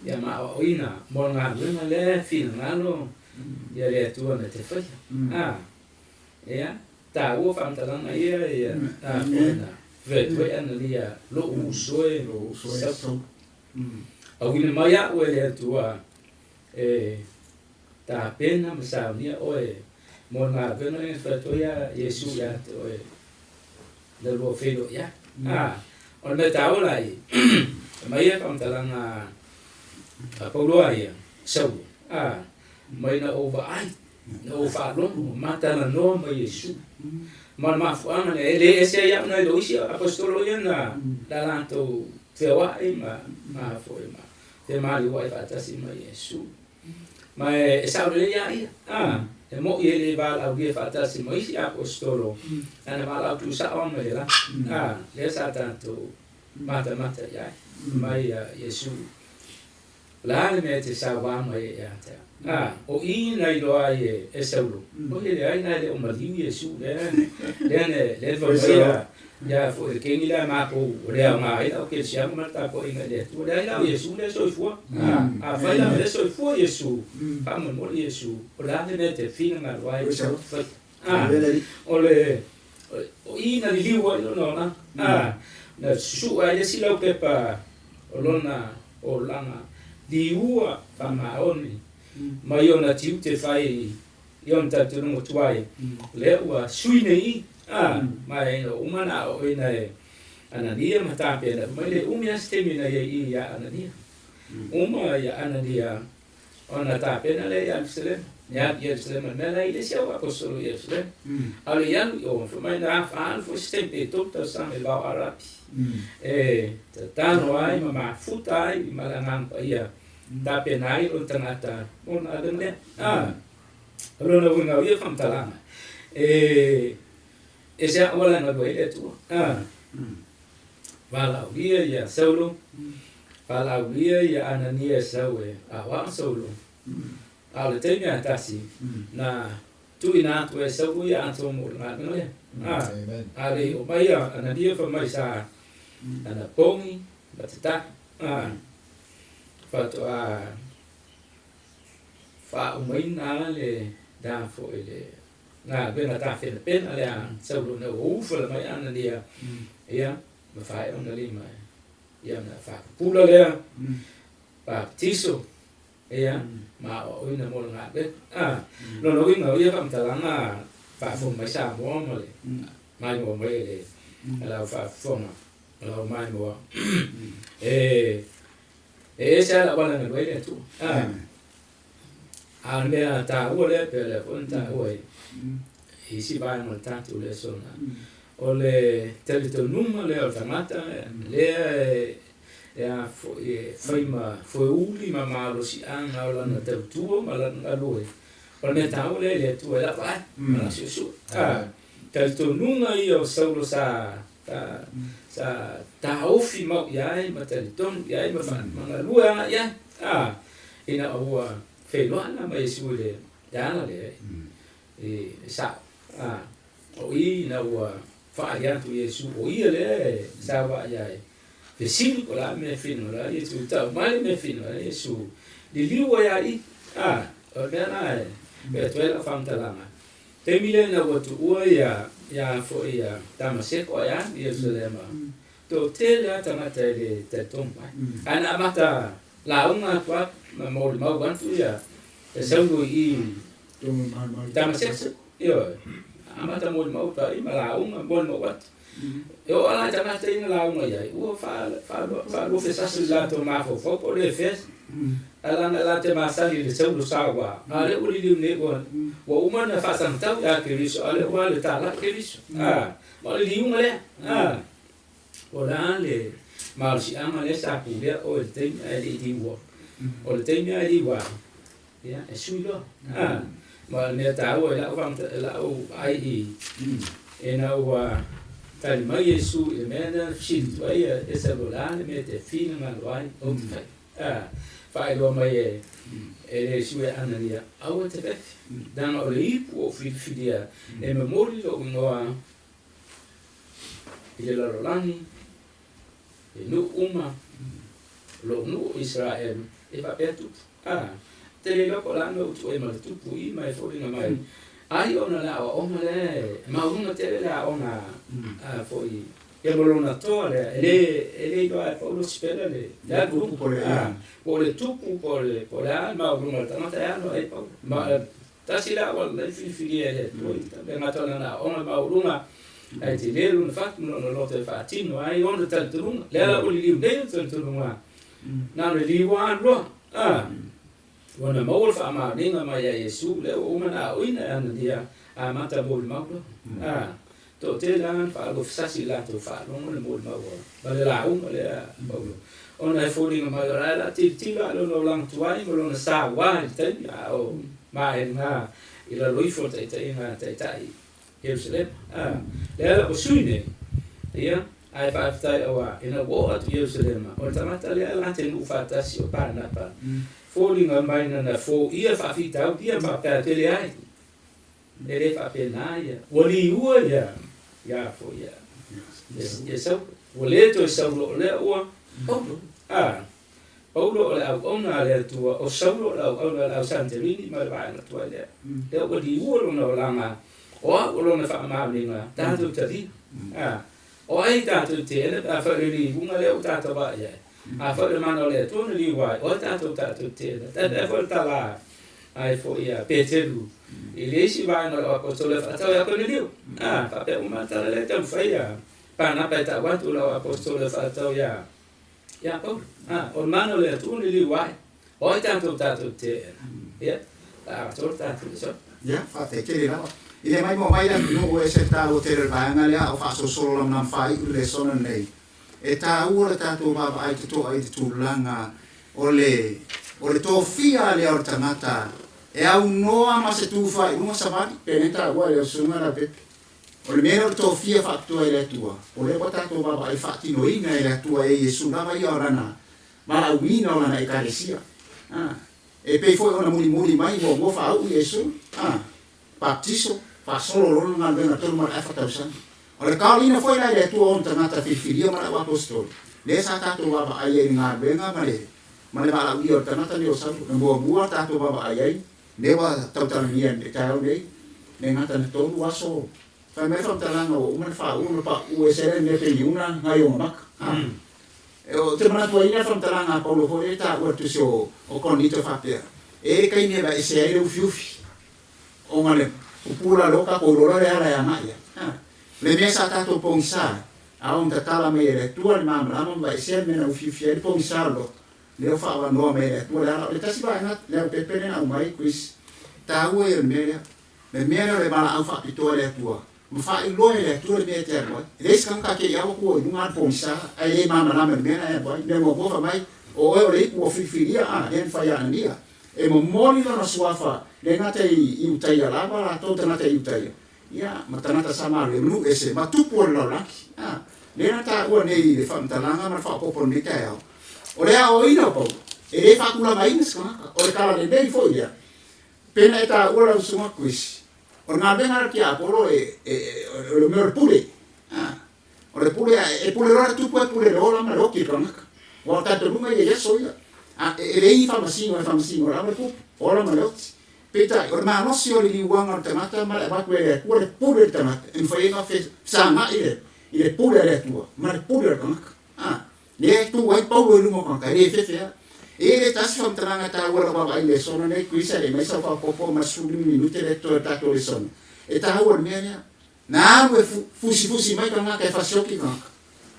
ia ma aoaoina mo le galuega lea e finagalo ia le Atua na te faia. A, ia, taua faamatalaga ia, ia, a, foi na fetue'a na lia lo'u uso e Saulo. Auina mai a'u e le Atua e tapena ma saunia oe mo le galuega lea na fai atu ai ia Iesu ia te oe. Le lua feiloai ai. A, o le mea taua la ia, aumai ia faamatalaga a Paulo a ia, Saulo, a, mai na ou vaai, na ou faalogo, ma talanoa ma Iesu. Ma le mafuaaga lea, e le ese ai au nai lo isi aposetolo ia na la latou feoai ma ma foi ma femaliuai faatasi ma Iesu. Ma e sao lelei lava ia. A, e mo'i e le valaaulia faatasi ma isi aposetolo, ae na valaau tuusao lava mai le lagi. A, lea sa tatou matamata i ai, mai a Iesu. O le a le mea e te sauā mai ai ia te au? A, o i na iloa ai e, e Saulo, o ia leai na e le o maliu Iesu, lea, lea na, lea na fai mai a, Ia foi le kengi lea makou o le aoga ai lau kerisiano ma le tapuaiga i le Atua. Leai la o Iesu lea e soifua. A, afai la o lea e soifua Iesu, faamolemole Iesu, o le a le mea e te finagalo ai e fai? A, o le, o i na liliu ai lona olaga. A, na susuu ai le isi laupepa o lona olaga, liua faamaoni mai ona tiute fai i ona talitonuga tuai, lea ua sui nei, a, ma e ina uma na aoaoina e Anania ma tapena uma mai, le umi lava se taimi na i ai i ia Anania. Uma ia Anania ona tapena lea i Ierusalema. Ia alu i Ierusalema, le mea la e i le isi au aposetolo i Ierusalema. A o le i alu i o, fai mai na alu foi se taimi pe tolu tausaga i le vao Arapi, e tatalo ai ma mafuta ai ma le Agaga Paia, tapena ai lona tagata mo lona avega lea. A, o lona uiga o ia faamatalaga, e ese lava auala e galue ai le Atua. A, valaaulia ia Saulo, valaaulia ia Anania e sau e aoao Saulo. A o le taimi lava e tasi, na tuuina atu e Saulo ia atoa mo le galuega lea. A, a le i oo mai ia Anania fai mai sa anapogi ma tatalo. A, faatoa faaumaina le da foi le galuega tapenapena lea Saulo ina ua ufala mai Anania, ia, ma faai'a ona lima e. Ia na faapupula lea, baptiso, ia, ma aoaoina mo le galuega. Lona uiga o ia faamatalaga faafofoga mai Samoa ma le maimoa mai e le au faafofoga o lau maimoa. E ese lava le auala e galue ai le Atua. A o le mea taua lea pei o lea foi na taua i isi vaega o le tatou lesona, o le talitonuga lea o le tagata lea e a foi e fai ma foeuli ma malosiaga o lana tautua ma lana galue, o le mea taua lea i le Atua i lau vaai ma lau suesue. Talitonuga ia o Saulo sa sa taofi mau i ai ma talitonu i ai ma galue agai i ai, ina ua feiloai la ma Iesu i le ala lea i sa'o. O i ina ua faaali atu Iesu o ia lea e sauaʻi ai, fesili po o le a le mea e finagalo ai Iesu, tau mai le mea e finagalo ai Iesu, liliu ai lava i i. O le mea lena e fai atu ai lau faamatalaga, taimi lea ina ua tuua ia ia foi ia Tamaseko ae alu i Ierusalema, toatele lava tagata e le talitonu mai. Ae na amata lauga atu lava ma molimau atu ia e Saulo i i Tamaseko. Ioe, amata molimau atu lava i ma lauga molimau atu. E oo lava i tagata ia na lauga i ai, ua faaluafesasi i le latou mafaufau po o le fea. Ae leaga e latou te masani i le Saulo saua, a o lea ua liliu nei ua uma ona faasagatau ia Keriso, a o lea ua alu e talai Keriso. Ma o le liuga lea. O le a le malosiaga lea sa pulea oe i le taimi ae le i liua? O le taimi ae liua ai, ia, e sui loa. Ma o le mea taua i lau vaai i ina ua tali mai Iesu i le mea lea na fesili atu ai e Saulo, o le a le mea e te finagalo ai ou te fai? Faailoa mai e le Iesu ia Anania, aua e te fefe, leaga o le ipu ua ou filifilia e momoli lou igoa i le lalolagi, i nuu uma, o lou nuu o Isaraelu, e faapea tupu. A, te le iloa po o le a le mea ua tuu ai ma le tupu i ma e foliga mai, ai ona le aoaoga lea e maualuga tele le aoga a foi ia ma lona toa lea, e le, e le iloa e Paulo Sipela le, le alu luga, a, po o le tupu po o le, po o le a le maualuga o le tagata e alu ai Paulo. Ma, Tasi le auala lelei filifilia e le Atua i le gata o lana aoga maualuga, ae tele lona fatu ma lona loto e faatino ai ona talitonuga. Lea la ua liliu nei ona talitonuga, na ona liu lava loa. A, ua na maua le faamaoniga mai ia Iesu, lea ua uma ona aoina e Anania, amata molimau loa. A, toatele lava na faaluafesasi i latou faalogo le molimau ma le lauga lea a Paulo, ona e foliga mai o la e la tilotilo lava i lona olaga tuai ma lona saua i le taimi a o maena i lalo ifo o le taitaiga a taitai Ierusalema. A, lea la ua sui nei, ia, ae faafetai auā ina ua oo atu i Ierusalema, o le tagata lea la te nuu faatasi o Paranapa, foliga mai nana foia faafitauli ia ma faapea atu e leai. E le faapena ia. Ua liua ia, ia foi ia, ia Saulo. Ua le toe Saulo o lea ua Paulo. A, Paulo o le auauna a le Atua, o Saulo o le auauna a le au Santerini ma le vaega tuai lea. Lea ua liua lona olaga, o au o lona faamaoniga, tatou talia. A, o ai tatou te ena pe afai o le liuga lea ua tatou vaai i ai? Afai o le mana o le Atua na liu ai, o ai tatou tatou te ena? E pei foi o le tala ai foi ia Peteru i le isi vaega o le apostola e faatau ia Koneliu. A, faapea uma le tala lea e taumafai ia Panapa e tau atu lau apostola e faatau ia ia Paulo. A, o le mana o le Atua na liu ai, o ai tatou tatou te ena? Ia, la atoa le tatou lesona. Ia, faafetai tele lava. I le maimoa mai le atunuu e ese le taua tele o le vaega lea a o faasolosolo lamalamu faaiu le lesona lenei. E taua le tatou vaavaai totoa i le tulaga o le o le tofia lea o le tagata e aunoa ma se tufa i luga savali, penei taua e le Susuga Laupepe. O le mea lea o le tofia faapitoa e le Atua, o lea ua tatou vaavaai faatinoina e le Atua e Iesu lava ia o lana valaauina o lana Ekalesia. A, e pei foi ona mulimuli mai muamua faauu Iesu, a, Baptiso, faasolo lona galuega 34 tausaga. O le kaoliina foi la i le Atua o ona tagata filifilia ma lau Aposetoli, lea sa tatou vaavaai ai i le galuega ma le ma le valaaulia o le tagata nei o Saulo, na muamua tatou vaavaai ai, lea ua tautalagia i le taeao nei, le gata na tolu aso, fai mai le faamatalaga ua uma ona faauu ona pauu ese ai le mea peniuna gaioga maka. Ou te manatuaina le faamatalaga a Paulo foi lea e taua i le tusi o Korinito faapea, E i ai le taimi e aveesea ai le ufiufi, ona le pupula loa tatou iloa loa le ala e agai ai. A. Le mea sa tatou pogisa ai, a ona tatala mai e le Atua le malamalama ma aveesea le mea na ufiufi ai le pogisa o le loto, lea ua faaavanoa mai e le Atua le ala. O le tasi vaega le aupepe lea na aumai, Chris, taua ia o le mea lea. Le mea lea o le valaau faapitoa e le Atua, ma faailoa e le Atua le mea e te alu ai. E leai se tagata te i aua tua i luga alu pogisa, ae le malamalama i le mea na e alu ai. Mea muamua fai mai, o oe o le ipu ua filifilia, a, lea na fai e Anania. E momoli lona suafa, le gata i Iutaia lava latou tagata Iutaia, ia, ma tagata Samaria, ma nuu ese, ma tupu o le lalolagi. A, lea na taua nei i le faamatalaga ma le faaopoopo o lenei taeao. O le aoaoina o Paulo, e le faatulagaina se tagata, o le tala lelei foi lea. Pe na e taua lau Susuga Chris, o le galuega a le tiapolo e, e, o le mea o le pule. A, o le pule, e pule loa le tupu, e pule le ola ma le oki i le tagata. Ua o le talitonuga ia i aso ia. A, e, e leai ni faamasino e faamasino lava le tupu, ola ma le oti. Peitai, o le malosi o le liuaga o le tagata ma le avatu e le Atua le pule i le tagata, e mafai ai ona fesagai le, i le pule a le Atua ma le pule o le tagata. A, Lea e tu ai Paulo i luma o tagata, e le fefe lava. E i ai le tasi faamatalaga taua i lau vaavaai i le lesona nei, Chris, e aumai sau faaopoopo ma le 15 minute lea e totoe o le tatou lesona. E taua le mea lea. Na alu e fusifusi mai tagata e fasioki tagata,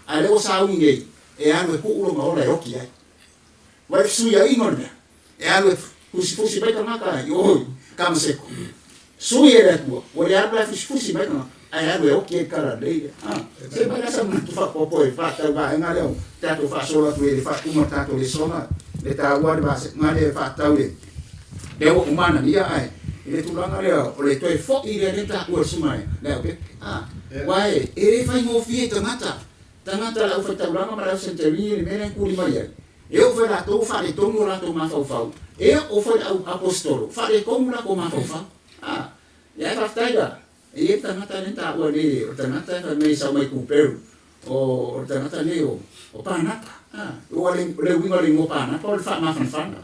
a o lea ua sauni nei, e alu e tuu lona ola e oki ai. Ua e fesuiaiga o le mea, e alu e fusifusi mai tagata i o i Kamaseko. Sui e le Atua, ua le alu la e fusifusi mai tagata, ae alu e oki ai le talalelei lea. A, se mai la sa manatu faaopoopo e faatatau vaega lea o tatou faasolo atu ai i le faatuga o le tatou lesona, le taua le vaega lea e faatatau i le lea ua uma Anania ae i le tulaga lea o le toe foi lea lea taua e le susuga i le Aupepe. A, aua e le faigofie i tagata Tagata le aufaitaulaga ma le ausenterini le mea lea na tuli mai ai. E oo foi latou ua faaletonu o latou mafaufau, e oo foi le au aposetolo ua faaletonu latou mafaufau. A, ia ae faafetai la, e i ai le tagata lea na taua nei, o le tagata e fai mai e sau mai Kuperu, o, o le tagata nei o, o Panapa. A, ua le, o le uiga o le igoa Panapa o le faamafanafana.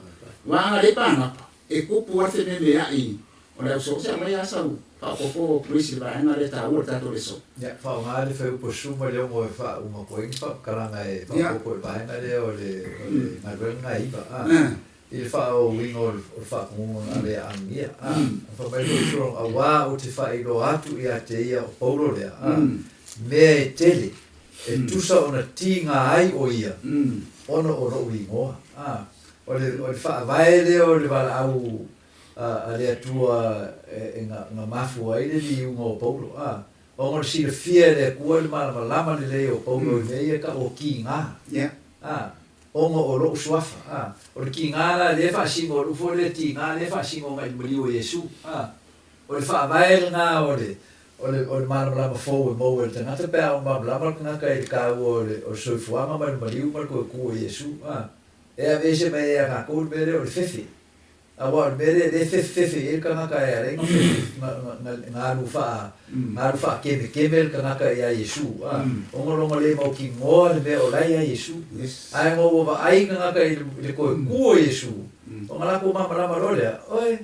Aua a le Panapa, E kupu lava le fememeai o le au soose aumai lava sau faaopoopo Chris i le vaega lea e taua i le tatou lesona. Ia, faaaoga le fuaiupu o Suma le 6 e faauma atu ai ni faamatalaga e faaopoopo i le vaega lea o le galuega gaiva, a, i le faaauauina o le faatonuga na avea agia, a. Fai mai foi Solomon, Auā ou te faailoa atu ia te ia o Paulo lea, a, mea e tele e tusa ona tiga ai o ia ona o lou igoa, a. O le, o le faavae lea o le valaau a, a le Atua e, e na, na mafua ai le liuga o Paulo, a, ona o le silafia e le Atua le malamalama lelei o Paulo i mea ia e tau o kiga, Yeah. a, ona o lou suafa, a. O le kiga la lea e faasino, o lou foi lea tiga lea e faasino agai i le maliu o Iesu, a. O le faavae lena o le, o le, o le malamalama fou e maua e le tagata pe a ono malamalama le tagata i le taua o le, o le soifuaga ma le maliu ma le toe ku o Iesu, a. E aveese mai ai ia tatou le mea lea o le fefe. Aua o le mea lea, lea e fefefefe i ai le tagata e ala ai ona fefe, na alu faa, na alu faakemekeme le tagata ia Iesu, a, ona lona le mautinoa le mea o la e ia Iesu. Ae ona ua vaai le tagata i le toe ku o Iesu, ona latou malamalama loa lea, oe,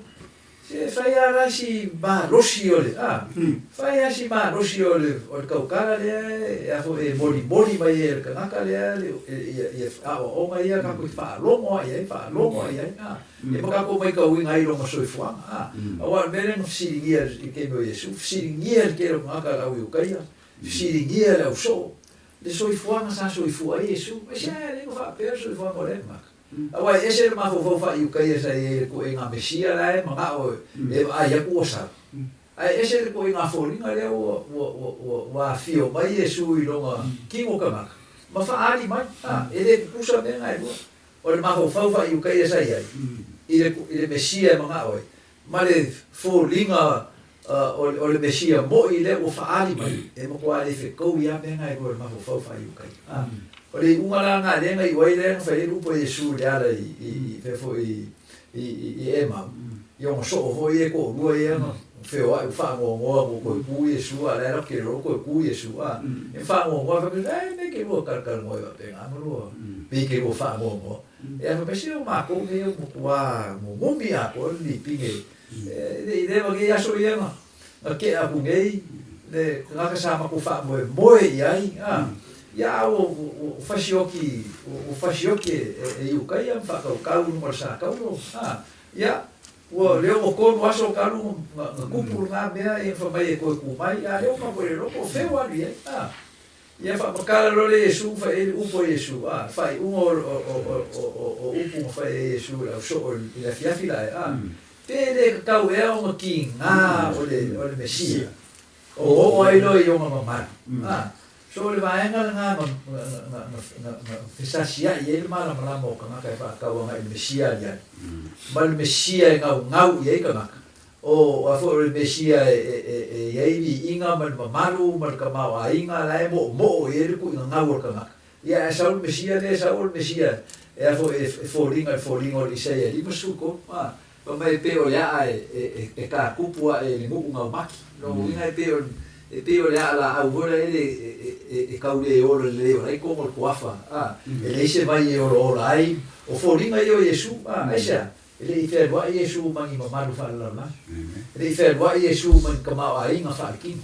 Se fai a la si malosi o le, a, fai a si malosi o le, o le tautala lea e, a foi e molimoli mai ai e le tagata lea le, ia, ia aoaoga ia tatou te faalogo lava i ai, faalogo lava i ai, a. Ia ma tatou maitauina ai lona soifuaga, a. Aua o le mea lea na fesiligia i le taimi o Iesu, fesiligia le tele o tagata o le au Iutaia, fesiligia le au soo, le soifuaga sa soifua ai Iesu. Aisea e le na faapea le soifuaga o lea tagata? Aua e ese le mafaufau faaiukaia sa i ai i le toʻaiga Mesia la e manao e vaai atu ua sau. Ae ese le toʻaiga foliga lea ua, ua, ua, ua, ua afio mai Iesu i lona kino kanaka, ma faaali mai. A, e le tutusa mea na e lua. O le mafaufau faaiukaia sa i ai i le, i le Mesia e manao ai, ma le foliga o le Mesia moi lea ua faaali mai, e matua le fetaui lava mea na e lua i le mafaufau faaiukai. A, o le iuga la lena lea na iu ai lea na fai ai le upu a Iesu i le ala i, i, i fea foi i, i, i Emau, i ona soo foi ia e toalua ia na feoai ua faanoanoa ua toe ku Iesu, a o la e latou te iloa ua toe ku Iesu, a, e faanoanoa fai mai, e mea e te lua talatalanoa ai faapena ma lua, pei te lua faanoanoa. Ia fai mai, se o matou nei ua matua nunumi atoa le lipine, e le i leva nei aso ia na, na tea atu nei le tagata sa matou faamoemoe i ai, a. Ia a ua ua fasioki ua fasioki e e i uka ia ma faakaukau i luga o le sa taulo a. Ia ua lea ua tolu aso talu na na tupu lena mea ia fai mai e toe tu mai a lea ua matou le iloa po o fea ua alu i ai a. Ia faamatala loa lea Iesu fai ai le upu a Iesu a, faaiuga o o o o o o upu na fai ai Iesu i le ausoo i le afiafi la ea a. Pe le tatau ea ona kiga o le o le Mesia o oo ai loa i ona mamalu a. So o le vaega lena na na na na fesasia'i ai le malamalama o tagata e faatatau agai i le Mesia aliali ma le Mesia e gaugau i ai tagata. O a foi o le Mesia e e e i ai viiga ma le mamalu ma le tamaoaiga la e moomoo i ai le tuuina gau o le tagata. Ia ae sau le Mesia lea e sau o le Mesia e a foi e foliga i le foliga o le Isaia 53, a, fai mai e pei o le a'a e e e tatupu a'e i le nu'u gaumati. O lona uiga e pei o e pei o le a'a laau foi la ele e e e tau le ola lelei o la e i totonu o le tuafa, a, e leai se vai e olaola ai. O foliga ia o Iesu, a, aisea? E le i fealuai Iesu ma ni mamalu faalelalolagi. E le i fealuai Iesu ma ni tamaoaiga faaletino.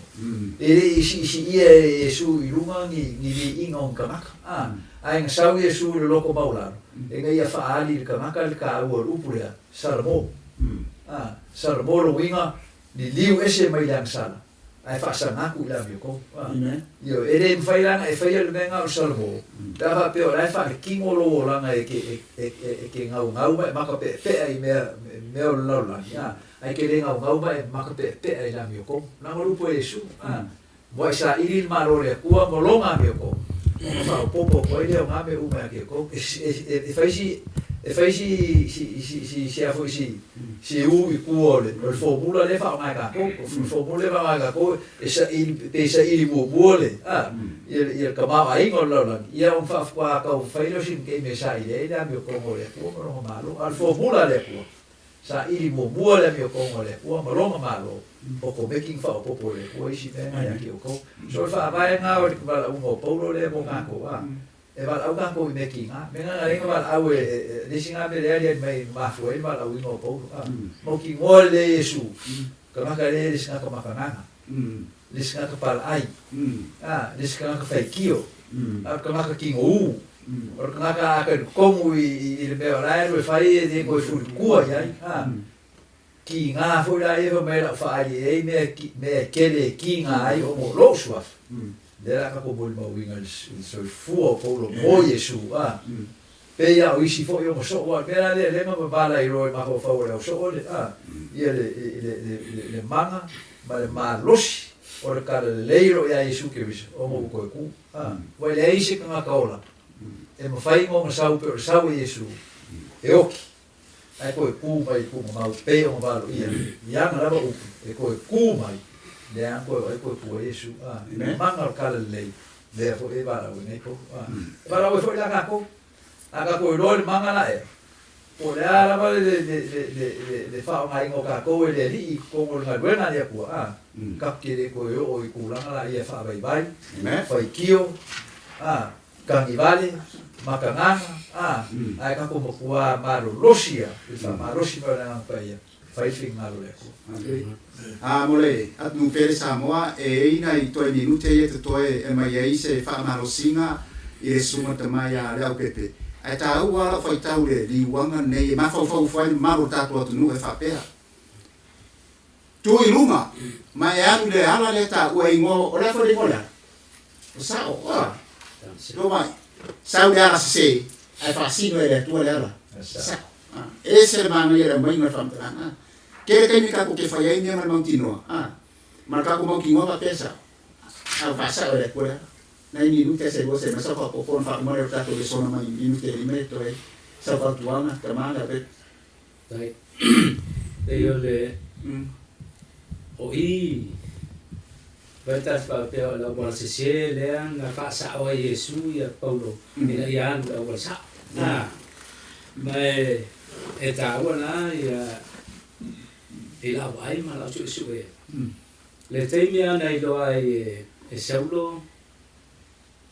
E le i siisiia e Iesu i luga ni, ni viiga o ni tagata. A, ae na sau Iesu i le loto maualalo, ina ia faaali i le tagata le taua o le upu lea, Salamo. A, Salamo lona uiga, liliu ese mai le agasala, ae faasaga atu i le amiotonu. Ioe, e le mafai la ona e faia le mea lena o le Salamo, pe a faapea o la e faaletino lou olaga e te, e, e, e te gaugau ma e makapeapea i mea, mea o le lalolagi, a, ae e te le gaugau ma e makapeapea i le amiotonu. Leaga o le upu a Iesu, a, Muai saili le Malo o le Atua ma lona amiotonu, ona faaopoopo atu ai lea o na mea uma ia te outou. E, e, e, e fai si, e fai si, si, si, si, si a foi si, si u i tua o le, o le formula lea e faaaoga e tatou. O le formula lea e faaaoga e tatou, e saili, pe saili muamua le, a, ia, ia le tamaoaiga o le lalolagi, ia ona faatoa taumafai lea o sina taimi e saili ai le amiotonu o le Atua ma lona Malo. A o le formula a le Atua, saili muamua le amiotonu a le Atua ma lona Malo, okomeki na faaopoopo e le Atua isi mea na ia te outou. So o le faavae lena o le valaauga o Paulo lea mo tatou, a, e valaau tatou i mea kiga. Mea na na valaau e, e, le isi na mea lea aliali mai na mafua ai le valaauina o Paulo, a, mautinoa lelei Iesu, tagata lea e le isi tagata makagaga, le isi tagata palaai, a, le isi tagata faitio, a o le tagata tinou, o le tagata a talitonu i, i, i le mea o la e alu e fai e le toe fulitua i ai, a, kiga foi la ia fai mai o le a ou faaali i ai mea, mea e tele e kiga ai ona o lou suafa. Lea la tatou molimauina i le soifua o Paulo mo Iesu, a, pei lava o isi foi ona soo, aua o le mea la lea lea na mavala i loa i mafaufau o le ausoo le, a, ia le, le, le, le, le maga ma le malosi o le talalelei o lo o ia Iesu Keriso ona ua toe tu, a, ua leai se tagata ola e mafai ona sau pei o le sau o Iesu e oki ae toe tu mai i tuugamau pei ona valoia i ana lava upu e toe tu mai, lea na toe vaai toe tu ai Iesu, a, le maga o le talalelei, lea foi e valaau ai nei Paulo, a. E valaau ai foi la tatou, a tatou iloa i le maga la ea, po o le a lava le, le, le, le, le, le, le faaaogaina o tatou e le Alii i totonu o le galuega a le Atua, a, tatou te le toe oo i tulaga la ia faavaivai, faitio, a, Tagivale, Makagaga, a, ae tatou matua malolosi ia i le faamalosi mai o le Agaga Paia, fai le finagalo o le Atua. A mo le atunuu pele Samoa, e i ai nai toe minute ia totoe e mai ai se faamalosiga i le susuga tama ia Leaupepe. Ae taua lava lau faitau i le liuaga lenei e mafaufau ifo ai le mamalu o le tatou atunuu e faapea, Tu i luga, ma e alu i le ala lea e taua e igoa, o le a foi le igoa o le ala? O sao, oa. Tua mai, sau le ala sese, ae faasino e le Atua le ala sao. E ese le manaia i le aumaiga o le faamatalaga. Tele taimi tatou te fai ai mea ma le mautinoa, ma le tatou mautinoa faapea e sao, ae ua faasao e le Atua le ala. Nai minute se lua se mai sau faaopoopo ona faauma lea o le tatou lesona mai minute e lima e toe sau fautuaga, tama le Alberto. Tai. Pei o le o i vai tasi faapea o le auala sese lea na faasao ai Iesu ia Paulo ina ia alu i le auala sao. A, ma e, e taua la ia i lau vaai ma lau suesue. Le taimi lava na iloa ai e, e Saulo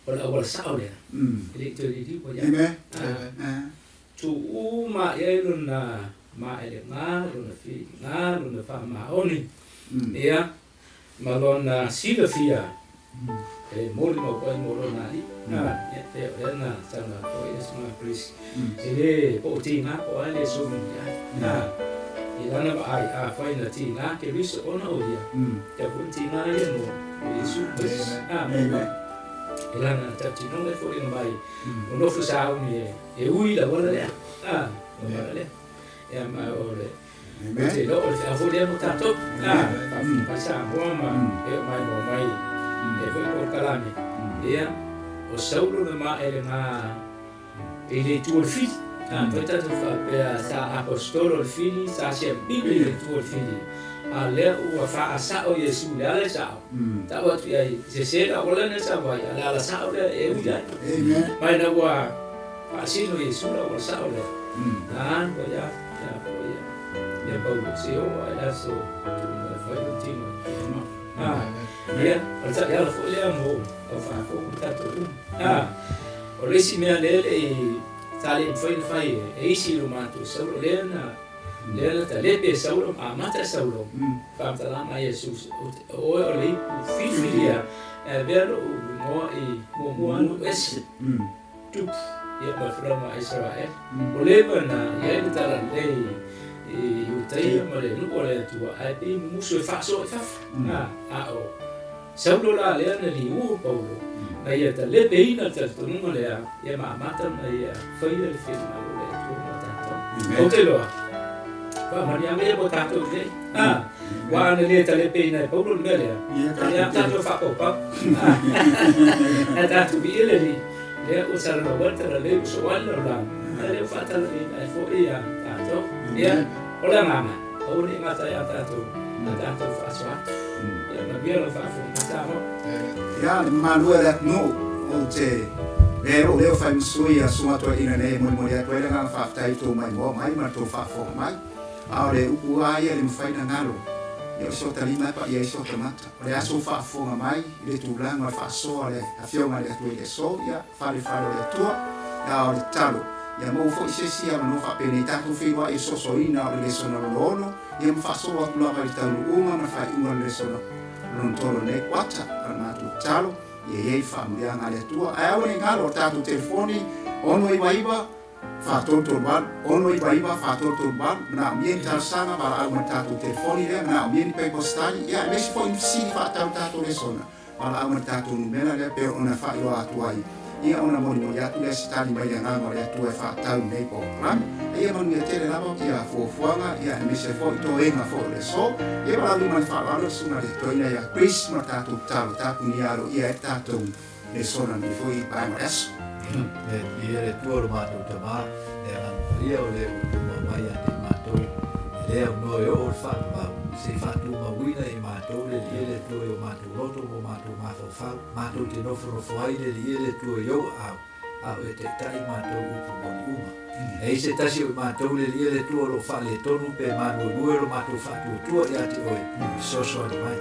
o le auala sao lea, e le i toe liliu ai. Amen. Tuu uma i ai lona maelega, lona filiga, lona faamaoni, ia, ma lona silafia E molimau ai mo lona alii. Ia, pei o lea na saunoa atu ai le Susuga Chris, e le po o tiga po o a le solomuli ai. I lana vaai, afai na tiga Keriso ona o ia, tatau foi ona tiga ia mo Iesu ma isi. I lana tautinoga e foliga mai, o nofo sauni e ui le auala lea. Le auala lea. Ia, ma o le Ou te iloa o le feau foi lea mo tatou. Faafofoga mai Samoa ma e oo maimoa mai e foi polokalame. Ia, o Saulo na maelega i le itu o le fili. Mafai tatou faapea sa aposetolo le fili, sa siamili i le itu o le fili, a o lea ua faasao Iesu i le ala e sao, tau atu i ai, e sese le auala lea na sau ai, a o le ala sao lea e ui ai. Ma ina ua faasino Iesu le auala sao lea, na alu ai lava. Ia foi ia. Ia Paulo se oo lava i le aso tuuina e fai lona tino i le mau. Ah, ia, o le taiala foi lea mo au faafofoga ma tatou uma. Ah, o le isi mea lea le i sa le i mafai ona fai e isi i lo matou Saulo, lea na lea na talepe e Saulo ma amata e Saulo, faamatalaga a Iesu, o oe o le ipu filifilia e avea lou igoa i muamua anu ese. Tupu ia ma tulaga a Isaraele. Ua leva na i ai le talalelei i Iutaia ma le nuu o le Atua, ae pei mumusu e faasoa i fafo. A o Saulo la lea na liua Paulo, na ia talepeina le talitonuga lea, ia ma amata ona ia faia le finagalo o le Atua mo tatou. Ou te iloa, faamanuiaga ia mo tatou nei. Aua ana le talepeina e Paulo le mea lea, e le a tatou faapaupau. Ae tatou viia le Alii, lea ua salalau ai le talalelei ua soo ai le lalolagi, a lea ua faatalaleina ai foi ia tatou. Ia, o le agaga, aua ne i gata ia tatou, a tatou faasoa atu. Ia manuia lau faafofoga mai Samoa. Ia, le mamalu e o le atunuu, ou te lea lou leo fai ma sui a Susuga Toeaina nei e molimoli atu ai le agaga faafetai i tou maimoa mai ma le tou faafofoga mai. A o le upu lava ia e le mafai ona galo, ia o le sotalima e paia ai sotamata. O le aso ua faafofoga mai i le tulaga o le faasoa a le Afioga a le Atua i le aso, ia, fale i le fale o le Atua, a o le tatalo, ia maua foi se isi avanoa faapenei tatou feiloai i le soasoaina o le lesona lona ono, ia ma faasolo atu lava i le taunuuga ma le faaiuga o le lesona lona tolu o lenei kuata. O le matou tatalo, ia i ai le faamanuiaga a le Atua. Ae aua ne i galo, o le tatou telefoni, 699 4338, 699 4338, manaomia ni talosaga, valaau mai i le tatou telefoni lea, manaomia ni paipa study, ia aemaise foi ni fesili faatatau i le tatou lesona, valaau mai i le tatou numera lea pei ona faailoa atu ai, ia ona molimoli atu lea se tali mai le Agaga o le Atua e faatatau i lenei polokalame. A ia manuia tele lava ia fuafuaga, ia aemaise foi toega foi o le aso. Ia valaauina ma le faaaloalo le Susuga i le Toeaina ia Chris ma le tatou tatalo tapunia aloaia ai le tatou Lesona nei foi i vaega o le aso. E ia le Atua lo matou Tama, le Agaga Paia o le ua tumau mai ia te i matou, e le aunoa e oo le faavavau, se i faatumauina e i matou le Alii e le Atua i o matou loto ma o matou mafaufau, matou te nofonofo ai le Alii e le Atua i ou aao, a o e taitai matou i upu moni uma. E ai se tasi o i matou le Alii e le Atua o lo o faaletonu pe manuelue lo matou faatuatua ia te oe, fesoasoani mai.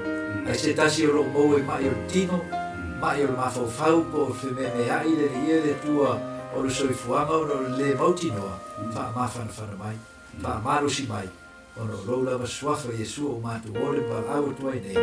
Ai se tasi o lo o maua i maʻi o le tino, maʻi o le mafaufau po o le femeameaʻi le Alii e le Atua o le soifuaga ona o le lē mautinoa, faamafanafana mai, faamalosi mai, ona o lou lava suafa Iesu o matou ole ma valaau atu ai nei.